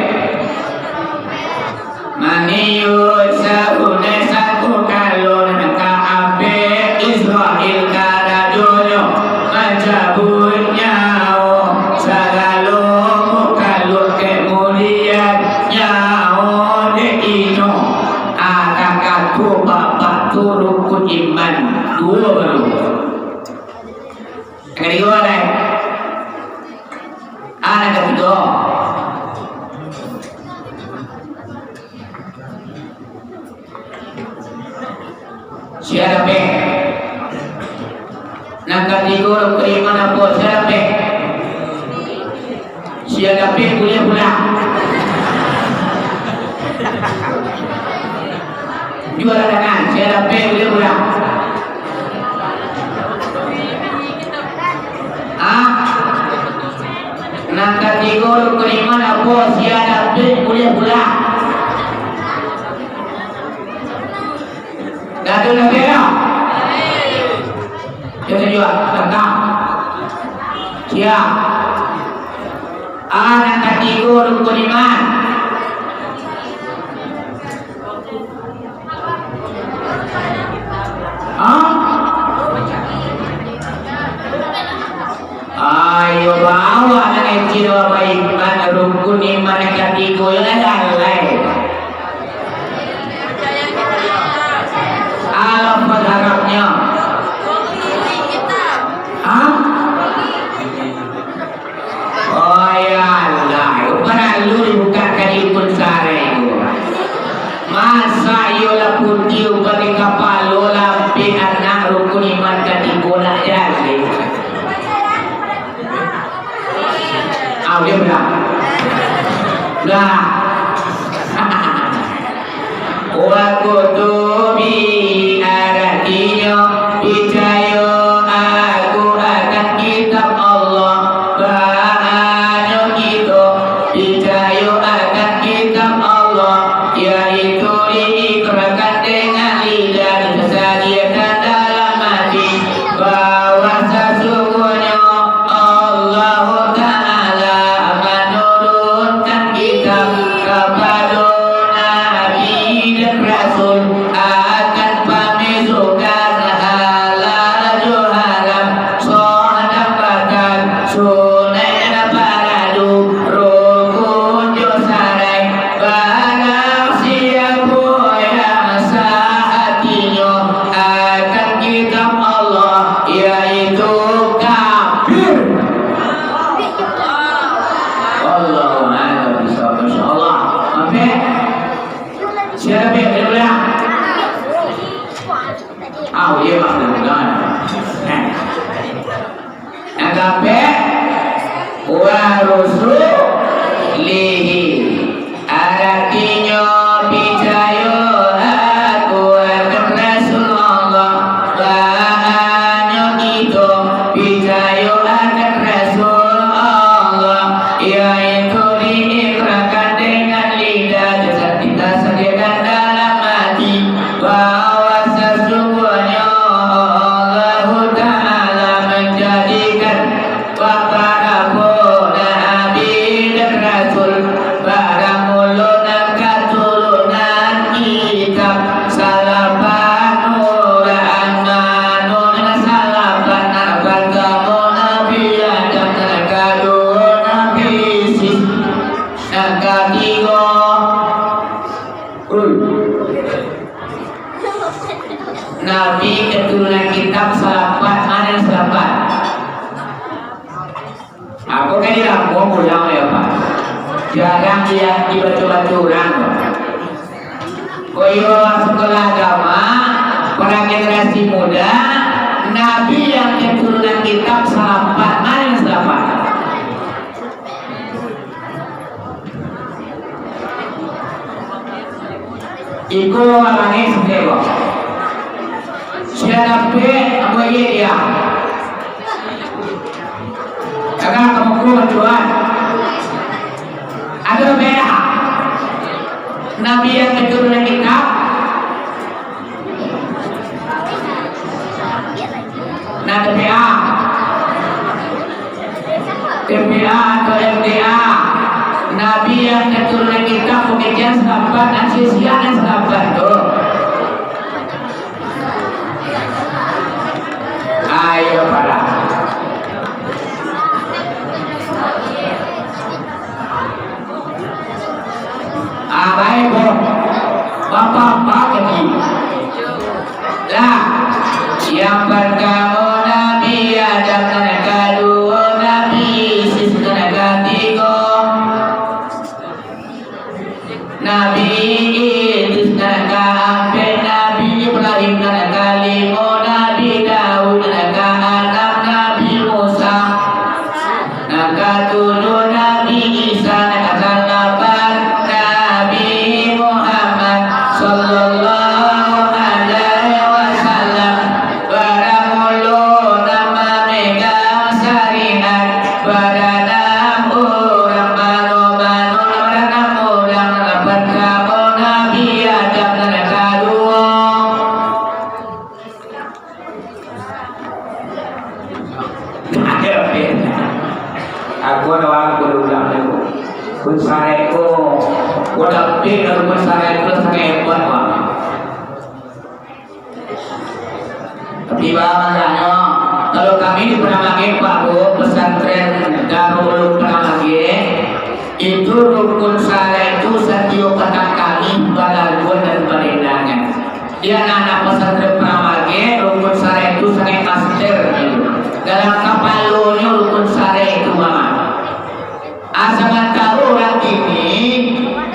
Maniuik sarunai sangko kalo, nan kaampek Israfil karajonyo mancabuik nyawo, sagalo mukhaluak, kamudian nyawo dek inyo. Aka kato bapak tu rukun iman duo baru. Nan katigo lai. Ah, nan katigo. Sia dapek. Nan katigo rukun iman apo? Sia dapek. Sia dapek buliah pulang. Juo lah tangan, sia dapek buliah pulang. Ah, nan katigo rukun iman apo? Sia dapek buliah pulang. Dah tu dapek dah. Kita juo tantang. Sia. Ah, nan katigo rukun iman. Hah? Ayo bawa nan kecil, bawa iman, rukun iman nan katigo, yo lah lalai. Alfabet Arabnyo. Hah? Oh, ya Allah. Paralu dibukakan rukun sarai tu. Masa iyo lah putiah umpamo kapalo, lampek anak, rukun iman katigo lah jadi. Ah, udah, udah. Udah. Wa kutubi, aratinyo picayo aku akan kitab Allah. Bahanyo kito picayo akan kitab Allah, yaitu diikrakan dengan lidah, disadiakan dalam hati, bahwa sasungguhnyo Allahu Ta'ala manurunkan kitab kapado Nabi dan Rasul, akan pamasukan halal jo haram, sah dan batal, sunaik dan fardu, rukun jo sarai. Barang siapo yang sah hatinyo akan kitab Allah, yaitu kafir. Allahu a'lam bishawab, insyaallah. Amin. Sia dapek, sia dapek. Ah, iyo, Pak. Mudah-mudahan. Eh. Nan kapek, wa rusulihi. Aratinyo picayo aku akan Rasulullah. Bahanyo kito picayo akan Rasulullah, yaitu diikrakan dengan lidah, disadiakan dalam hati, bahwa sasungguhnyo Allahu Ta'ala manjadikan babarapo nabi dan rasul, baramulo nan katurunan kitab, salapan urang, mano nan salapan, nan partamo Nabi Adam, nan kaduo Nabi Isis, Jarang yang dibaco-baco urang. Koyo sekolah agama, para generasi muda, Nabi yang keturunan kitab salapan, ma nan salapan? Iko amangi sendiri. Sia dapek, ambo iye dia. Agak kamu kuat, Tuhan. Ada beda. Nabi yang keturunan kitab. Nah, T P A. T P A atau M T A. Nabi yang keturunan kitab, pengajian sahabat, dan sisian sahabat tu. Ayo, para. Ah, baik, Bro. Bapak-bapak lagi. Lah, yang pertama Nabi Adam, nan kaduo Nabi Isis, nan katigo Nabi Idris, nan kaampek Nabi Ibrahim, nan kalimo Nabi Daud, nan kaanam Nabi Musa, nan katujuah Nabi Isa, nan kasalapan Nabi Muhammad sallallahu alaihi wasallam. Baramulo nan mamegang syariat, baranam urang, mano-mano nan baranam urang, nan partamo Nabi Adam, nan kaduo. Aku ada orang kudu ulang dulu. Kun sareko, kun dapek, kun sareko sangat hebat, Bang. Tapi bang, maknyo, kalau kami di Padang Magek, Pak Bu, pesantren Darul Ulum Padang Magek, itu rukun syariat itu satiok patang kami balaguan dan badandangan. Di anak-anak pesantren Padang Magek, rukun syariat itu sangat master gitu. Dalam kapalonyo rukun syariat itu, Bang. Ah, samantaro urang kini,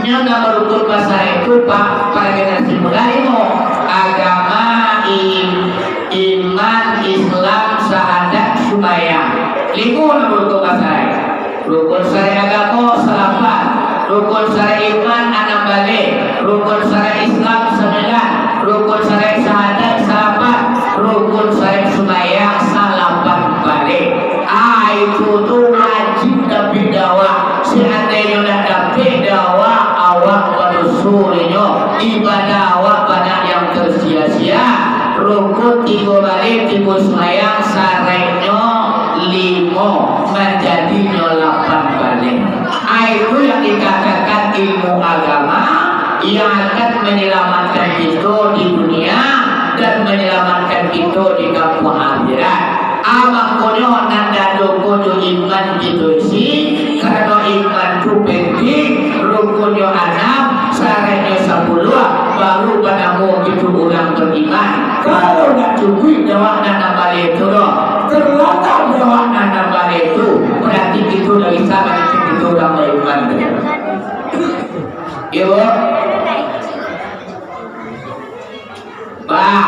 nyo nan barukun basarek tu, Pak, para generasi muda limo. Agama, i-, iman, Islam, syahadat, sumbayang. Limo nan barukun basarek. Rukun syariat agamo, salapan. Rukun syariat iman, anam baleh. Rukun syariat Islam, sambilan. Rukun syariat syahadat, salapan. Rukun syariat sumbayang, salapan baleh. Ah, itu tu wajib dapek dawak. Seandainyo ndak dapek dawak, awak badoso nyo. Ibadah awak banyak yang tersia-sia. Rukun tigo baleh, tigo sumbayang, syaratnyo limo, manjadinyo lapan baleh. Ah, itu yang dikatakan ilmu agama yang akan menyelamatkan kito di dunia dan menyelamatkan kito di kampuang akhirat. Ah, makonyo nan dado ko jo iman kito isi, karano iman tu penting, rukunnyo anam, syaratnyo sapuluah, baru banamo kito urang bariman. Kalau ndak cukuik dawak nan, nan baleh tu doh, terlambat dawak nan, nan baleh tu, berarti kito ndak bisa mangato kito urang bariman tu. Iyo, Bu? Bah.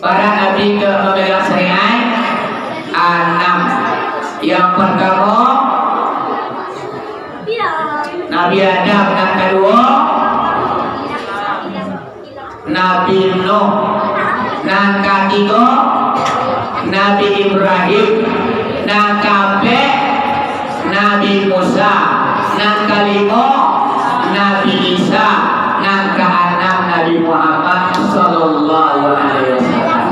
Para nabi ka mamegang syariat, anam. Yang partamo, Nabi Adam, nan kaduo, Nabi Nuh, nan katigo, Nabi Ibrahim, nan kaampek, Nabi Musa, nan kalimo, Nabi Isa, nan kaanam, Nabi Muhammad sallallahu alaihi wasallam.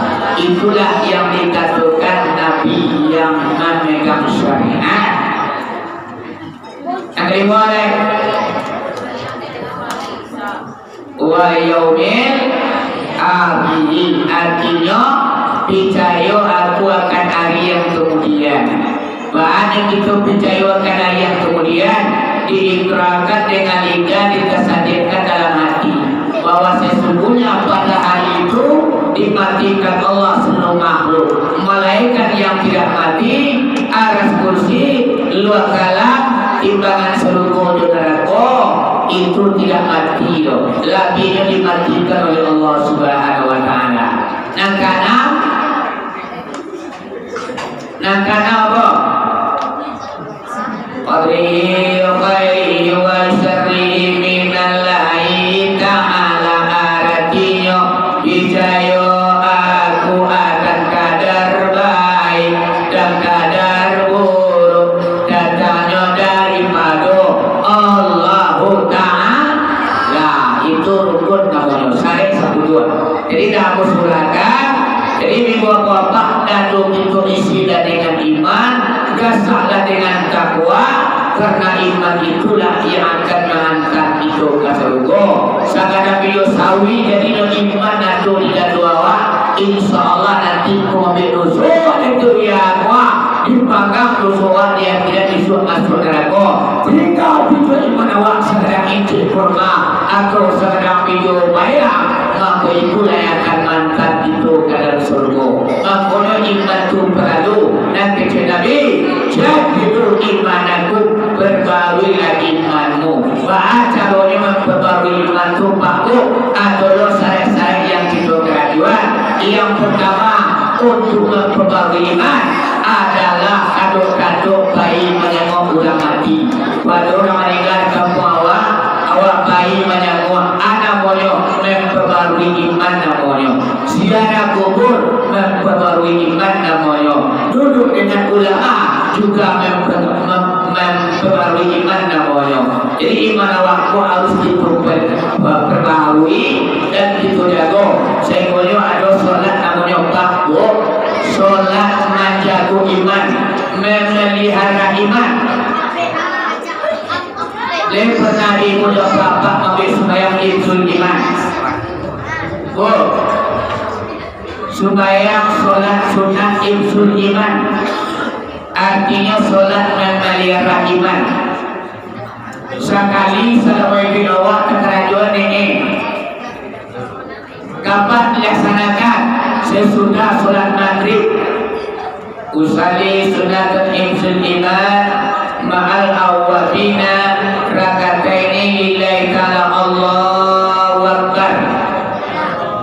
Itulah yang dikatokan Nabi yang mamegang syariat. Nan kalimo, deh. Wa yaumil akhir, artinyo, picayo aku akan ari yang kamudian. Baa nan kito picayo akan ari yang kamudian? Diikrakan dengan lidah, ditasadiakkan dalam hati, bahwa sesungguhnya pada hari itu dimatikan Allah seluruh makhluk, malaikat yang tidak mati, aras, kursi, luas Labihnyo dimatikan oleh Allah Subhanahu wa Ta'ala. Nan kaanam, nan kaanam apo? Qadrihi khairihi wa syarrihi minallahi ta'ala. Aratinyo, picayo aku akan kadar baik dan kadar buruk, datangnyo daripado Allahu Ta'ala. Itu rukun namonyo, sarek sapuluah. Jadi, dah aku surahkan. Jadi, minggu apo-apo, dado kito isilah dengan iman, gasaklah dengan takwa, karena iman itulah yang akan menghantar kito ka sarugo. Sakadar piyo sawi jadinyo iman ado di dado awak, insya Allah nanti kau ambil doso, itu dia awak, dipanggang doso awak di akhirat, isuak masuak narako. Tingga pico iman awak sakadar incik kurma, atau sakadar pico bayam, mako itulah yang akan maantar kito ka dalam sarugo. Makonyo iman tu paralu, nan kecek Nabi, "Jaddidul imanakum," perbaruilah imanmu. Baa caronyo mamparbarui iman tu, Pak, Bu? Ado lo sarek-sarek yang kito karajoan. Yang partamo, untuk mamparbarui iman adalah kadok-kadok pai manangok urang mati. Pado urang maningga di kampuang awak, awak pai manangok, a namonyo, mamparbarui iman namonyo. Ziarah kubur mamparbarui iman namonyo. Duduk dengan ulama juga mampa-, mem-, mamparbarui iman namonyo. Jadi, iman awak ko harus diperbarui dan kito jago. Sainggonyo ado solat namonyo bab, Bu, solat manjago iman, mamalihara iman. Lai pernah ibu jo bapak mambuek sumbayang hifzul iman? Bu, sumbayang solat sunat hifzul iman, artinyo solat mamalihara iman. Sakali salamo iduik awak takarajoan nene. Kapan dilaksanakan? Sasudah solat Magrib. Usalli sunatan hifzul iman ma'al awwabina rakataini lillahi ta'ala, Allahu Akbar.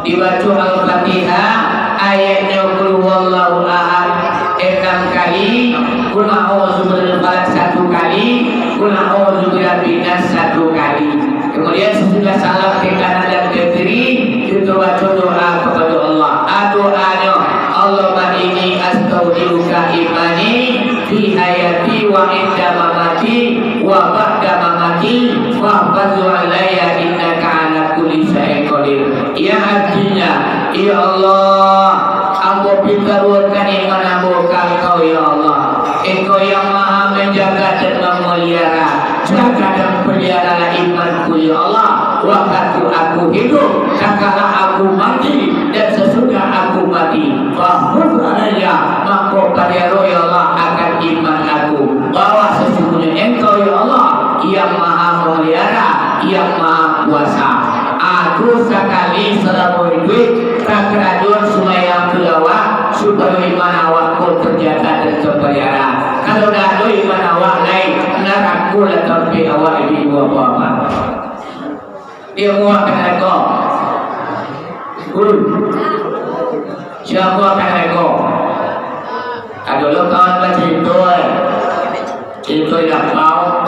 Dibaco Al-Fatihah, ayatnyo Qul Huwallahu Ahad enam kali, Qul A'udzu Birabbil Falaq satu kali, Qul A'udzu Birabbin Nas satu kali. Kemudian, sasudah salam ka kanan dan ka kiri, kito baco doa kapado Allah. A, doanyo, "Allahumma inni astaudi'uka imani fi hayati wa inda mamati wa ba'da mamati, fahfazhu alayya innaka ala kulli syai'in qadir." Yang artinya, "Ya Allah, ambo pitaruahkan iman ambo ka Engkau, ya Allah. Engkau yang maha manjaga dan mamalihara. Jaga dan paliharalah imanku, ya Allah, wakatu aku hidup, tatkala aku mati, dan sasudah aku mati. Fahfazhu alayya, mako paliharo, ya Allah, akan iman aku. Bahwa sasungguhnyo Engkau, ya Allah, yang maha mamalihara, yang maha kuasa." Aku sakali salamo iduik, takarajoan sumbayang tilawah, supayo iman awak ko tajaga dan tapalihara. Kalau ndak ado iman awak lai, narako lah tampek awak iduik dua buah. Dia muak ka narako. Ulu. Sia muak ka narako. Ado lo kawan bacarito, eh. Carito di lapau.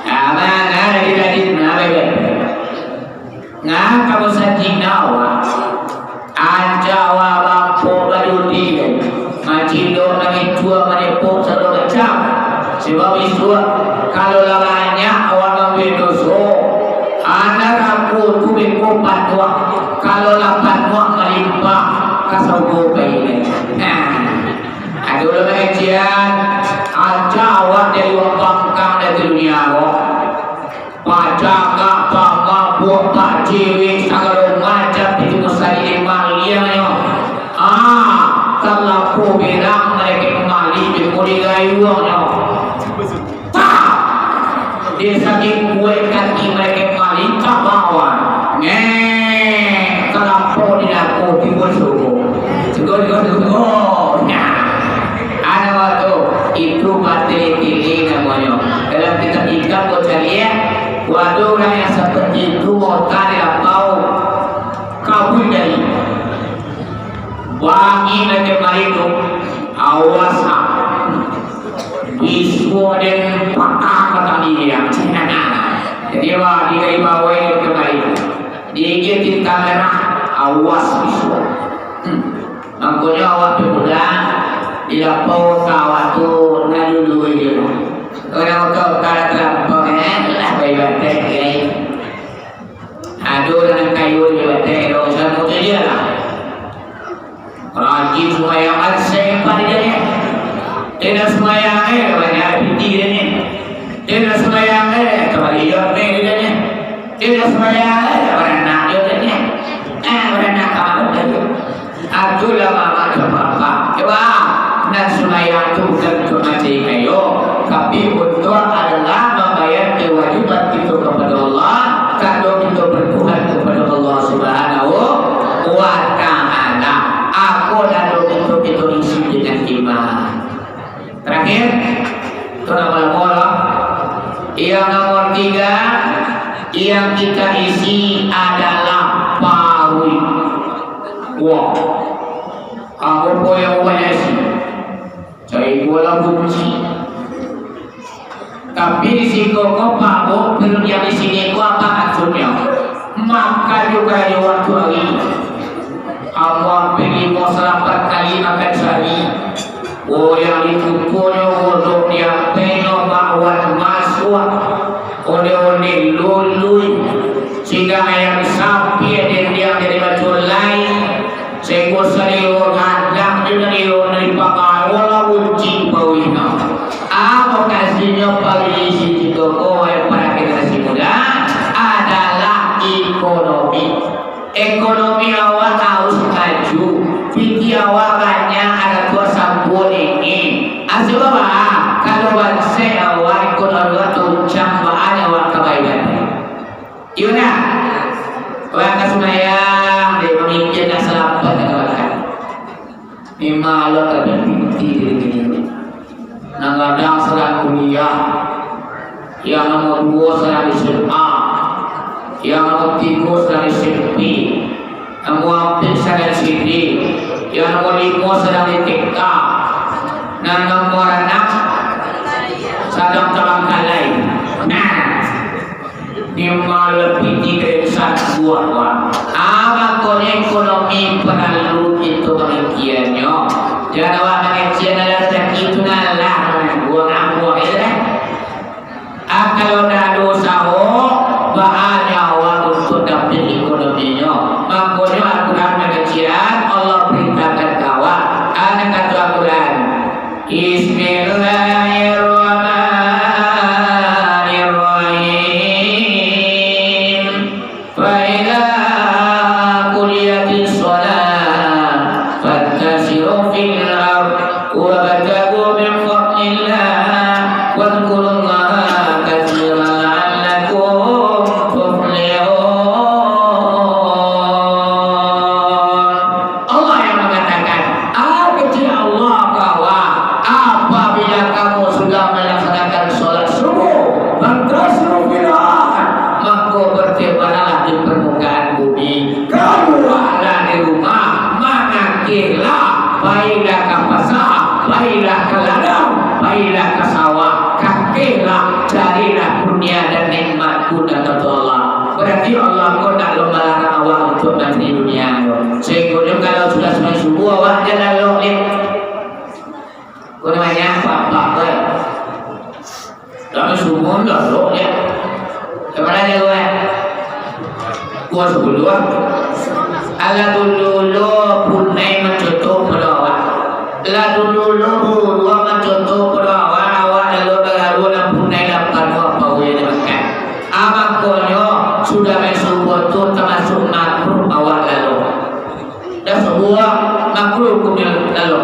Ah, manga lagi tadi, nah, baik. Ngah ka basa Cina awak. Ancak awak bapo badudi, macidok, mangicuak, manepok, sagalo macam. Sabab isuak, kalau lah banyak awak mambuek doso, narako tu beko panuah. Kalau lah panuah malimpah, ka sarugo pai. Nah, ado urang pangajian, ancak awak dari urang pangkang dari dunia ko. Pacakak, pamabuak, pacewek, sagalo macam itu musali maliangnyo. Ah, talapo berang malekek maliang di kuli gayuangnyo. Tah! Di saking kuek kaki malekek maliang ka bawah. Ngek, talapo di dako tibo suruh. Sugo, sugo, sugo. Nah. Ado waktu itu batili-tili namonyo. Dalam kitab hikam ko caliak, waktu urang yang seperti itu Kota di lapau, kabun dari. Wangi nan kamari tu, awas ah. Bisuak den patah batang diri. Jadi, wah, di dari bawah itu kamari. Di gigi tinta merah, awas bisuak. Hmm. Mangkonyo awak tu pulang, di lapau ka awak tu, nan dulu je lah. Urang tu ka talampau, eh, lah, baik-baik, eh. Ado urang nan kayo di bateh, ado urusan mutu dia lah. Rajin sumbayang, kan sempat dia ni. Tidak sumbayang, eh, banyak piti dia ni. Tidak sumbayang, eh, kembali dia ni, dia ni. Tidak sumbayang, eh, baranak dia ni. Eh, baranak kamar dia. Atulah mamak jo bapak. Coba, nan sumbayang tu bukan untuk mancari kayo, tapi untuk adalah mambayar kewajiban kito kapado Allah, tando kito bertuhan kapado Allah Subhanahu wa Ta'ala. Ako tando kito, kito isi dengan iman. Terakhir, itu nomor lamo lah. Yang nomor tiga, yang kita isi adalah paruik. Wah, apo yang banyak isi? Cari bola kunci. Tapi di siko ko, Pak Bu, perut yang di sini ko apa maksudnya? Makan juga di waktu hari. Ambo hampir limo salapan kali makan sahari. Oh, yang ditukonyo godok di apenyo bakwan masuak, onde-onde lului, singgang ayam sapi, dendiang dari baculai, seko salio gadang, jo salio dari pangaro lah uncik pauinyo. Apo kasinyo paruik isi kito ko, wahai para generasi muda, adalah ekonomi. Ekonomi awak harus maju, piti awak banyak, anak tua sambuang ini. Asal bawa, kalau banse awak ekonomi awak tuncang, baa awak ka baibadah. Iyo nah, awak ka sumbayang, dek pamimpin nak salamat ka makan. Memang Allah kada piti diri diri. Nan gadang sadang kuliah, yang nomor duo sadang S M A, yang nomor tigo sadang S M P, nomor ampek sadang S D, yang nomor limo sadang di T K, nan nomor anam sadang tabangkalai. Nah, Nima labiah dari satu buah, Pak. Ah, makonyo ekonomi paralu kito pamikiannyo. Jan awak mangecek nan lah rasaki tu, nan lah manangguang amuah, yo dah. Ah, kalau ndak ado usaho, baa nyo awak untuak dapek ekonominyo. Makonyo Al-Quran mangecek, Allah parintahkan ka awak. Ah, nan kato Al-Quran. Bismillahirrahmanirrahim. Fa idza qudiyatis shalah fantashiru fil ardh wabtaghu min fadlillah wadhkurullaha katsiran la'allakum tuflihun. Allah yang mangatakan, ah, kecek Allah bahwa apabila kamu sudah melaksanakan sholat subuh, fantashiru fil ardh, maka bertebaranlah di permukaan bumi. Kaluarlah di rumah, mangakehlah, pailah ka pasa, pailah ka ladang, pailah ka sawah, kakehlah, carilah kurnia dan nikmat-Ku, nan kato Allah. Berarti Allah ko ndak lo malarang awak untuak mancari dunia ko. Sahinggonyo kalau sudah sumbayang subuh, awak jan lalok, leh. Ko namonyo apak-apak, weh. Kalau subuh, lalok, leh. Kemana dia, weh? Kuah sepuluh, ah. Alah dulu lo punai mancotok pado awak. Lah dulu lo buruang mancotok pado awak, awak lalu balalu nan punai lapan tu apa ulih dimakan. Ah, makonyo, sudah main subuh tu tamasuak makruh awak lalu. Dah subuh, makruh hukumnyo lalu.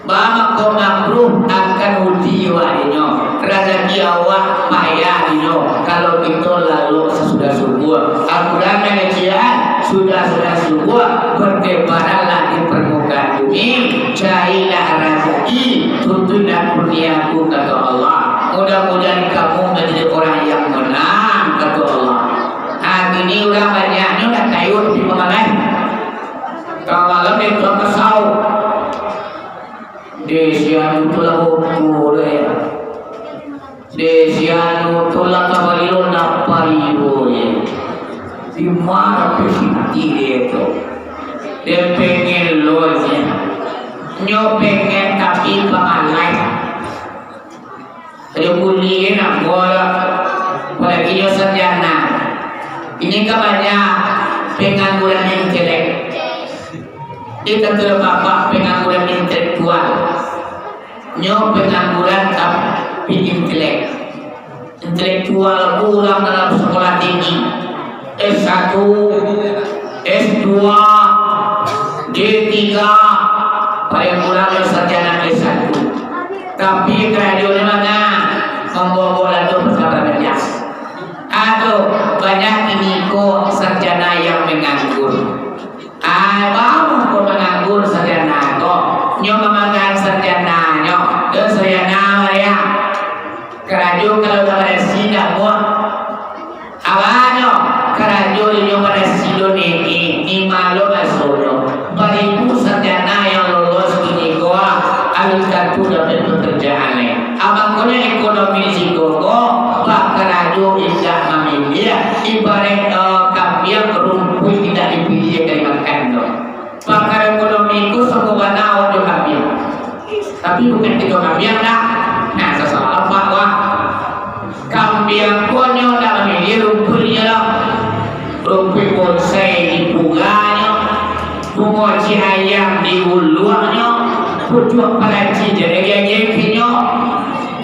Ba mako makruh akan udi awak dinyo, razaki awak payah dinyo, kalau kito lalok sasudah subuh. Akurang kanajian, sudah-sudah subuh, bertebaranlah di permukaan bumi, carilah razaki, tuntuiklah kurnia-Ku, kato Allah. Mudah-mudahan kamu menjadi orang yang menang, kato Allah. Ha, Anu tu lah kabali lo ndak paribu ye. Di ma tapi siti dia tu. Dia pengen lo je. Nyo pengen tapi pangalai. Ado kuliah nak bola. Apalagi nyo sarjana. Ini kan banyak pengangguran intelek. Dia tentu bapak pengangguran intelektual. Nyo pengangguran tapi intelek. Intelektual urang dalam sekolah tinggi. S satu, S dua, D tiga, paling kurang yo sarjana S satu. Tapi karajonyo manga mambawa bola tu bersama belas. Atau banyak ini ko sarjana yang menganggur. Ah, baru ko manganggur sarjana ko. Nyo mamagang sarjananyo. Yo sarjana Maria. Karajo kalau dah barasi dah buah. Awanyo, karajo inyo barasi lo ni, ni, ni malo masonyo. Baribu sarjana yang lolos kini ko, ah, alun tantu dapek pekerjaan lai. Amaknyo ekonomi siko ko, bakarajo indak mamiliah, ibaraik, eh, kambiang rumpuik indak dipiliah dari makan tu. Pakaro ekonomi ko samo bana awak jo kambiang. Tapi bukan kito kambiang dah. Nah, sasalah apak wah. Kambiang ko nyo ndak mamiliah rumpuiknyo doh. Rumpuik bonsai di puganyo, bungo cik ayam di uluaknyo, pucuak palaci jadi gageh kinyo.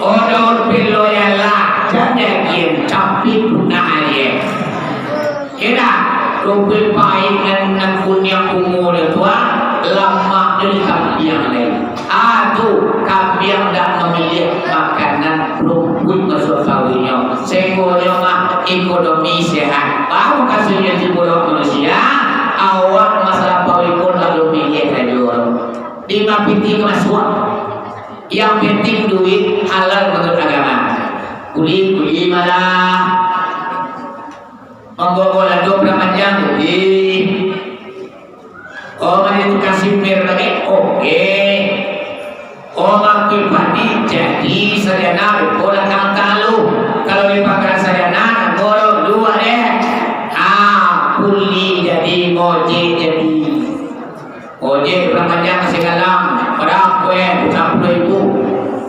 Odor pilo yalah, jadi gageh, tapi punah aja. Kira, rumpuik paik nan, nan kuniang bungo nyo tu, ah, lamak nyo di kambiang lai. Ah, tu, kambiang dak mamiliah makanan rumpuik masuak paruiknyo. Sehinggo nyo mah ekonomi sehat. Baru kasadonyo tibo dek manusia, awak masalah paruik pun lalu miliah karajo. Limo pitih ka masuak. Yang penting duit halal menurut agama. Kuli, kuli malah. Manggogo lado padang panjang, jadi. Oh, mari tukang sipir lagi, oke. Oh, mangkui padi, jadi sarjana beko lakang talu. Kalau di pangkalan sarjana, namo lo dua deh. Ah, kuli jadi, ngojek jadi. Ojek Padang Panjang ka Singgalang, bara ko, eh? Sapuluah ribu.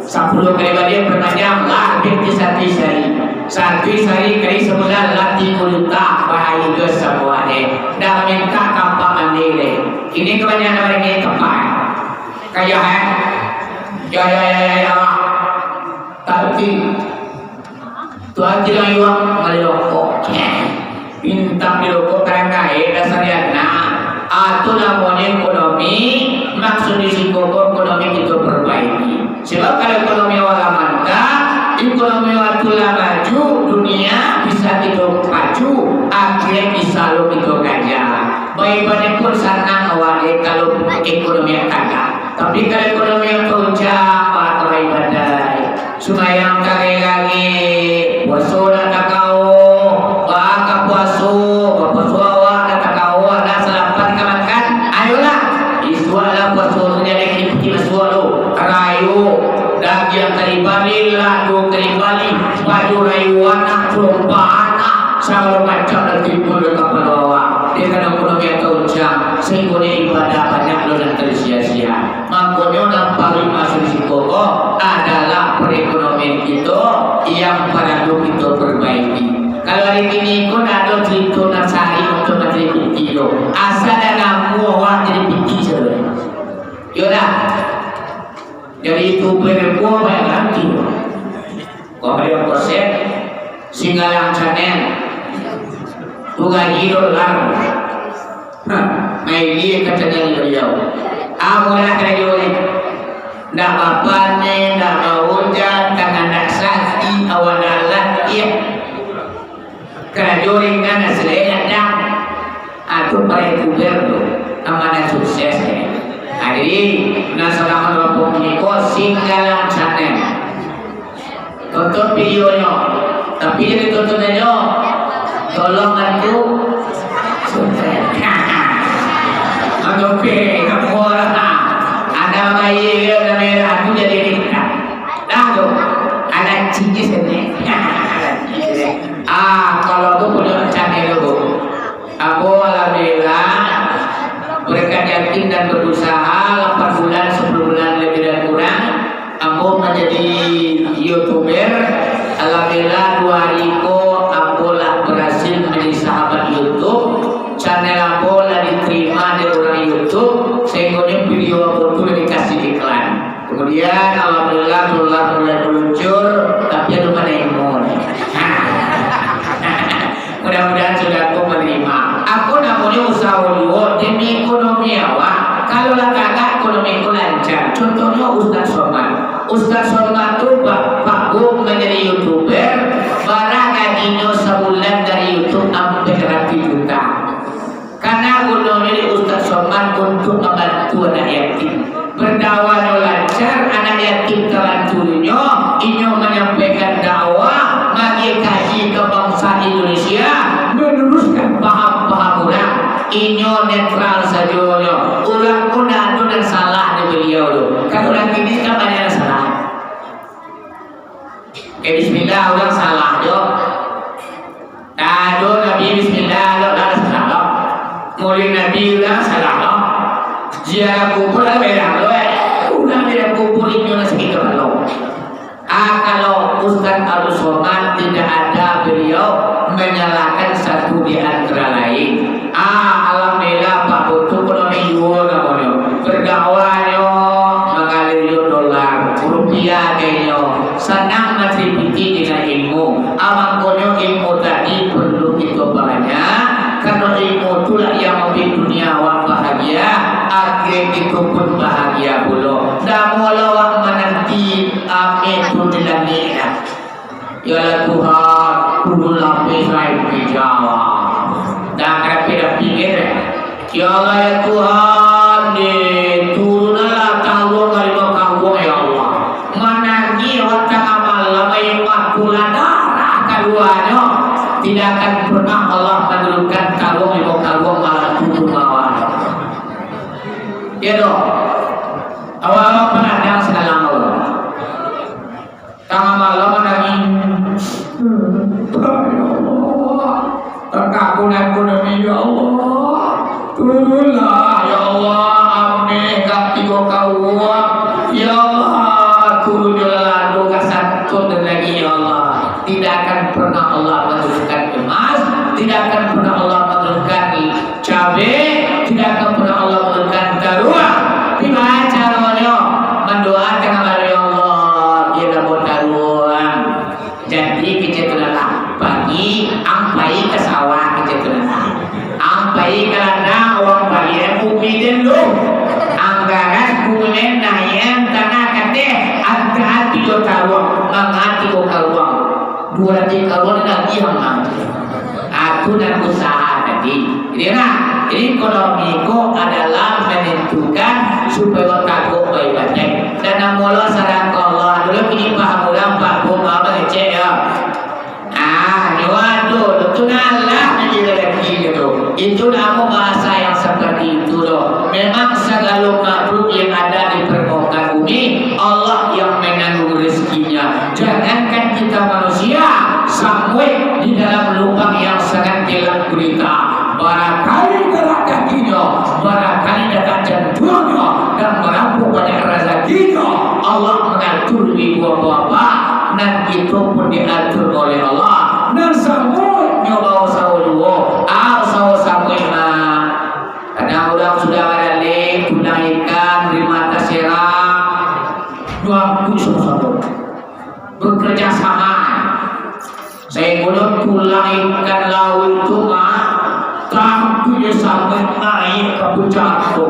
Sapuluah kali baliak Padang Panjang, lah abih di satu sari. Satu sari kali sabulan, lah tigo juta, bahari tu sabuah deh. Dah minta kampak mandi deh. Ini kabanyakan urang ini kampak, eh? Kaya, eh? Ya, ya, ya, ya, ya. Tapi Tuhan tidak iwak mali rokok. Mintak di rokok kadang gaek dasar ya, nah. Ah, tu namonyo ekonomi, maksud di siko ko ekonomi kito perbaiki. Sebab kalau ekonomi awak lah mantap, ekonomi awak tu lah maju, dunia bisa kito pacu, akhirat bisa lo kito kaja. Baibadah pun sanang awak, eh, kalau ekonomi yang tagak. Tapi kalau ekonomi yang goncang, wah, kalau ibadah. Sumbayang kagek-kagek, puaso nak takao, baka puaso, bapuaso awak nak takao, nak salapan ka makan, ayolah, isuak lah puaso tu jadi kini piti masuak tu, rayo, dagiang kali bali, lado kali bali, baju rayo anak, salompa anak, sagalo macam lah timbul di kapalo awak. Dek karano ekonomi yang goncang, sehinggo ibadah banyak lo nan tersia-sia. Makonyo nan paling masuak siko ko adalah perekonomian kito yang paralu kito perbaiki. Kalau ari kini ko ndak ado carito nan sari untuak mancari piti do. Asa dah namuah awak jadi piti sajo. Yo dah. Jadi youtuber ko banyak ganti. Kau beli konsep Singgalang Channel. Tu gaji dolar. Hah, mailie ka channel baliau. Apo lah karajo ni? Ndak bapanek, ndak baujan, tangan ndak sakik, awak ndak latiah. Karajo ringan, hasilnyo ndak. Ah, tu para youtuber tu, amanah sukses, eh. Ah, jadi, nan salamo dua puluah minit ko, Singgalang Channel. Tonton videonyo. Tapi jadi tonton ajo. Tolong bantu subscribe. Mantap, eh, nak buat lah. Ada bayi, ada merah, tu jadi ni. Cici sini. Ah, kalau tu punya channel tu. Ambo alhamdulillah, berkat yakin dan berusaha, lapan bulan, sepuluh bulan lebih dan kurang, ambo menjadi YouTuber. Alhamdulillah, dua hari ko ambo lah berhasil menjadi sahabat YouTube. Channel ambo lah diterima dek urang YouTube, sehinggonyo video ambo tu lah dikasih iklan. Kemudian, alhamdulillah, dolar mulai meluncur, tapi ado manaimo. Mudah-mudahan sudah tu menerima. Aku namonyo usaho juo demi ekonomi awak. Kalau lah tagak ekonomi ku lancar. Contohnyo Ustaz Somad. Ustaz Somad tu ba-, bagus menjadi YouTuber, bara gajinyo sabulan dari YouTube ampek ratuih juta. Karena gunonyo di Ustaz Somad untuk membantu anak yatim. Berdakwahnya lancar, anak yatim terlanturinyo, inyo menyampaikan dakwah, magi kaji ke bangsa Indonesia, meneruskan paham-paham urang. Inyo netral sajonyo. Urang ko ndak ado nan salah di beliau tu. Kalau urang kini kan banyak nan salah. Eh, bismillah, urang salah jo. Tado Nabi bismillah, lo, lah salah lo. Mulih Nabi, urang salah lo. Ziarah kubur, lah berang lo, eh. Urang ziarah kubur, inyo nasi kita lo. Ah, kalau Ustaz Abdul Somad tidak ada, beliau menyalahkan satu di antara lain. Ah, alhamdulillah, Pak Putu ekonomi juo namonyo. Berdakwahnyo mangalir jo dolar, rupiah kainyo. Sanang mancari pitih dengan ilmu. Ah, mangkonyo ilmu tadi perlu kito paranyak, karano ilmu tu lah yang mambuek dunia awak bahagia, akhirat kito pun bahagia pulo. Ndak amuah lo awak mananti ameh turun di langik lah. Ya Allah Tuhan, turun lapeh saik di Jawa. Dah karapi dah pinggir. Ya Allah, ya Tuhan, deh, turunlah taruang dari makawang, ya Allah. Manangih awak tangah malam, air mata lah darah kaluarnyo. Tidak akan pernah Allah menurunkan taruang di makawang malam turun bawah. Ya doh. Awak-awak pernah dengar segala Allah. Tangah malam manangih. Ya Allah, tangkak kunang-kunang ni, ya Allah. Turunlah, ya Allah, ameh ka tigo kaum. Ya Allah, turun jo lalando ka santun dan lagi, ya Allah. Tidak akan pernah Allah menurunkan emas, tidak akan pernah Allah menurunkan cabe, tidak akan pernah Allah menurunkan taruang. Tapi baa caronyo? Mandoakan kepada Allah, ya Allah, taruang. Jadi, kecek tu lah, pagi, ang pai ka sawah, kecek tu lah. Ang pai ka ladang, awak pai, eh, bumi den lu. Ang garas bumi den, naiak tanah kateh, angkek tigo karuang, mangati tigo karuang. Duo ratuih karuang lagi ang mati. Aku nan usaha tadi. Jadi, nah, jadi ekonomi ko adalah menentukan supaya tagok baik-baik. Dan namulo sadakah Allah dulu, kini paham urang, Pak, Bu, mau mengecek ya. Ah, nyo ado tu, tu nalah jadi rezeki tu. Itu namo bahasa yang seperti itu tu. Memang segala makhluk yang ada di permukaan bumi, Allah yang menanggung rezekinya. Jangankan kita manusia, samuik di dalam lubang yang sangat gelap gulita, barangkali darah kakinyo, barangkali darah jantuangnyo, dan berapa banyak rezekinyo, Allah mengatur ibu apa-apa, nan kito pun diatur oleh Allah. Nan samuiknyo bao usaho juo, ah, usaho samuik mah. Kadang urang sudah baralek, pulang ikan, di mata serang, nyo angkut samo-samo. Bekerja sama. Sainggonyo tulang ikan lauik tu mah, tangkuiknyo samuik naiak ka pucak tu.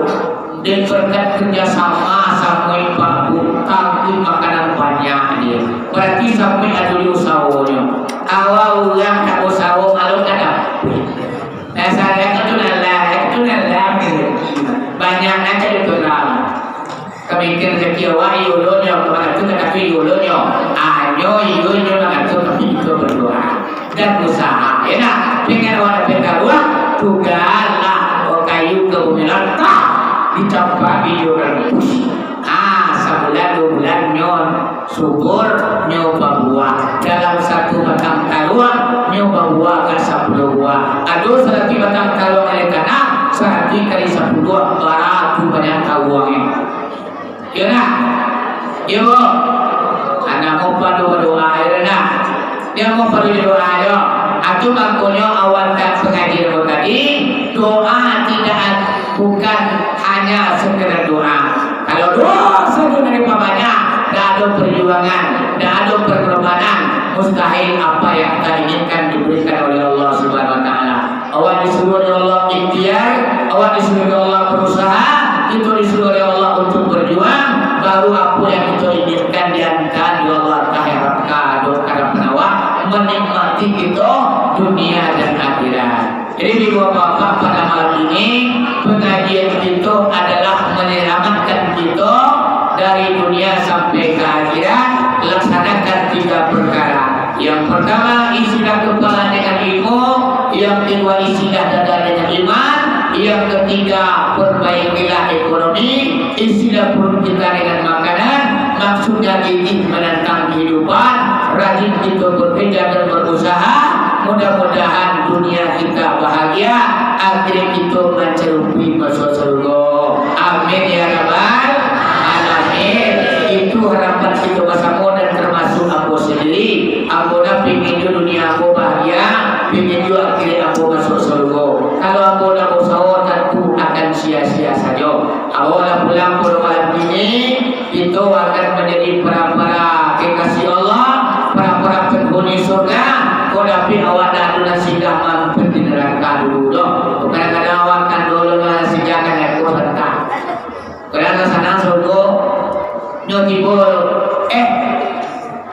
Dek berkat kerja sama samuik Pak Bu, tangkuik makanan banyak dia. Berarti samuik ado di usahonyo. Awak urang tak usaho, malu ka dapek. Dasarnyo tu nalah, tu nalah. Banyak aja itu lah. Kamikir rezeki awak, iyo ulunyo, kamana tu tatapi iyo ulunyo. Anyo iyo inyo mangatur, tapi kito berdoa dan usaha. Ya nah, dengan awak dapek taruang, tugalah kayu ka bumi lantah, dicampak biji urang pusi. Ah, sabulan duo bulan nyo Subur nyo babuah. Dalam satu batang taruang, nyo babuah ka sapuluah buah. Ado saratuih batang taruang di tanah, saratuih kali sapuluah, bara tu banyak taruangnyo. Iyo nah? Iyo, Bu? Anak mau pado badoa, iyo nah? Dia mau pado doa, iyo. Atu makonyo awal ka pangajian ko tadi, doa tidak, bukan hanya sekedar doa. Kalau doa sajo dari pamanah, dak ado perjuangan, dak ado perkorbanan, mustahil apa yang kita inginkan diberikan oleh Allah Subhanahu Wa Taala. Awak disuruh oleh Allah ikhtiar, awak disuruh oleh Allah berusaha, kita disuruh oleh Allah untuk berjuang, baru apa yang kita inginkan diantar oleh Allah ka harapan awak, menikmati kita dunia dan akhirat. Jadi, ibu bapak, pada malam ini, pengajian kita adalah menyelamatkan kita dari dunia sampai ke akhirat. Laksanakan tiga perkara. Yang pertama, isilah kepala dengan ilmu. Yang kedua, isilah dada dengan iman. Yang ketiga, perbaikilah ekonomi. Isilah perut kita dengan makanan. Maksudnya, gigih menantang kehidupan. Rajin kita bekerja dan berusaha. Mudah-mudahan dunia kita bahagia, akhirat kita mancarupi masuk surga. Amin ya rabbal alamin. Itu harapan kita bersama dan termasuk ambo sendiri. Ambo dah pingin jo dunia ambo bahagia, pingin jo akhirat ambo masuk surga. Kalau ambo dah usaha, tentu akan sia-sia sajo. Ambo lah pulang pada malam ini. Kito akan manjadi para-para kekasih Allah, para-para penghuni surga. Kok dapik awak dak ado nan singgah mampir di neraka dulu doh. Kadang-kadang awak kan dulu lah singgah kan aku sebentar. Kadang sanang surga, nyo tibo, eh,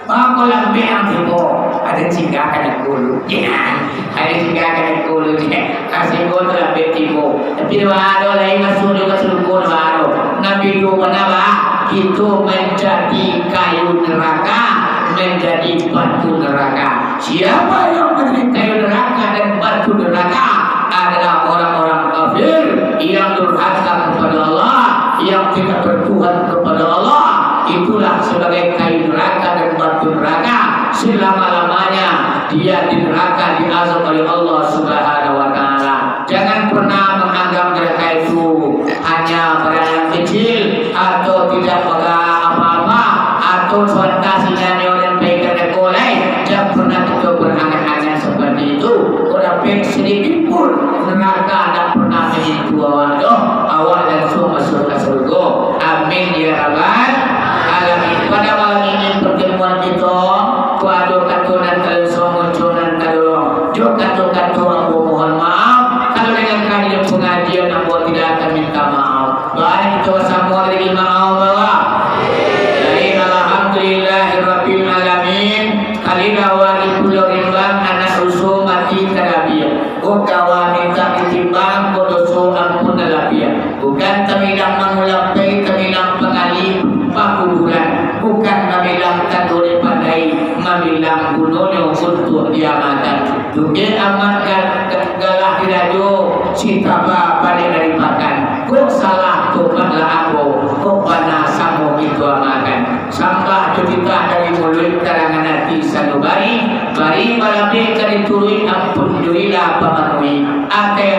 bako lambek ang tibo, ado singgah kan aku dulu. Ya, ado singgah kan aku dulu. Kasih gol tu lah, bek tibo. Tapi doa doh, lain masuk jo ka surga doa doh. Nabi tu pernah bah, kito manjadi kayu neraka, manjadi batu neraka. Siapa yang menjadi kayu neraka dan batu neraka adalah orang-orang kafir yang durhaka kepada Allah, yang tidak bertuhan kepada Allah. Itulah sebagai kayu neraka dan batu neraka selama-lamanya. Dia di neraka, diazab oleh Allah Subhanahu wa Ta'ala. Jangan pernah menganggap neraka itu hanya barang yang kecil atau tidak berapa-apa atau sebentar sinanyo dan baik neraka lai. Jangan pernah kita berangan-angan seperti itu. Kok dapek sedikit pun neraka tak pernah menyentuh awak doh. Awak langsung masuk ke surga. Amin ya rabbal alamin. Pada malam ini pertemuan kita, ko ado kato nan talonsong, muncul nan tadorong. Jo kato-kato ambo mohon maaf, kalau dengan kehadiran pengajian ambo tidak akan minta maaf. Baik, kita sama lagi maaf bawa. Jadi, alhamdulillahirabbil alamin. Kali lawan di Pulau Rimbang, anak rusuh mati karabiah. Kok kawa minta ditimbang, kok doso ampun nan labiah. Bukan tamilang mangulapei, tamilang pangali pakuburan. Bukan mamilang tando dek pandai, mamilang gunonyo untuak diamalkan. Tugeh amat ga-, ga-, galah dirajo, si taba baliak dari pakan. Kok salah tobatlah ambo, kok bana samo kito amalkan. Sambah jo titah dari muluik, karangan ati sanubari, bari balabeh ka dituruik, ampun jo ilah pamanuhi. Akai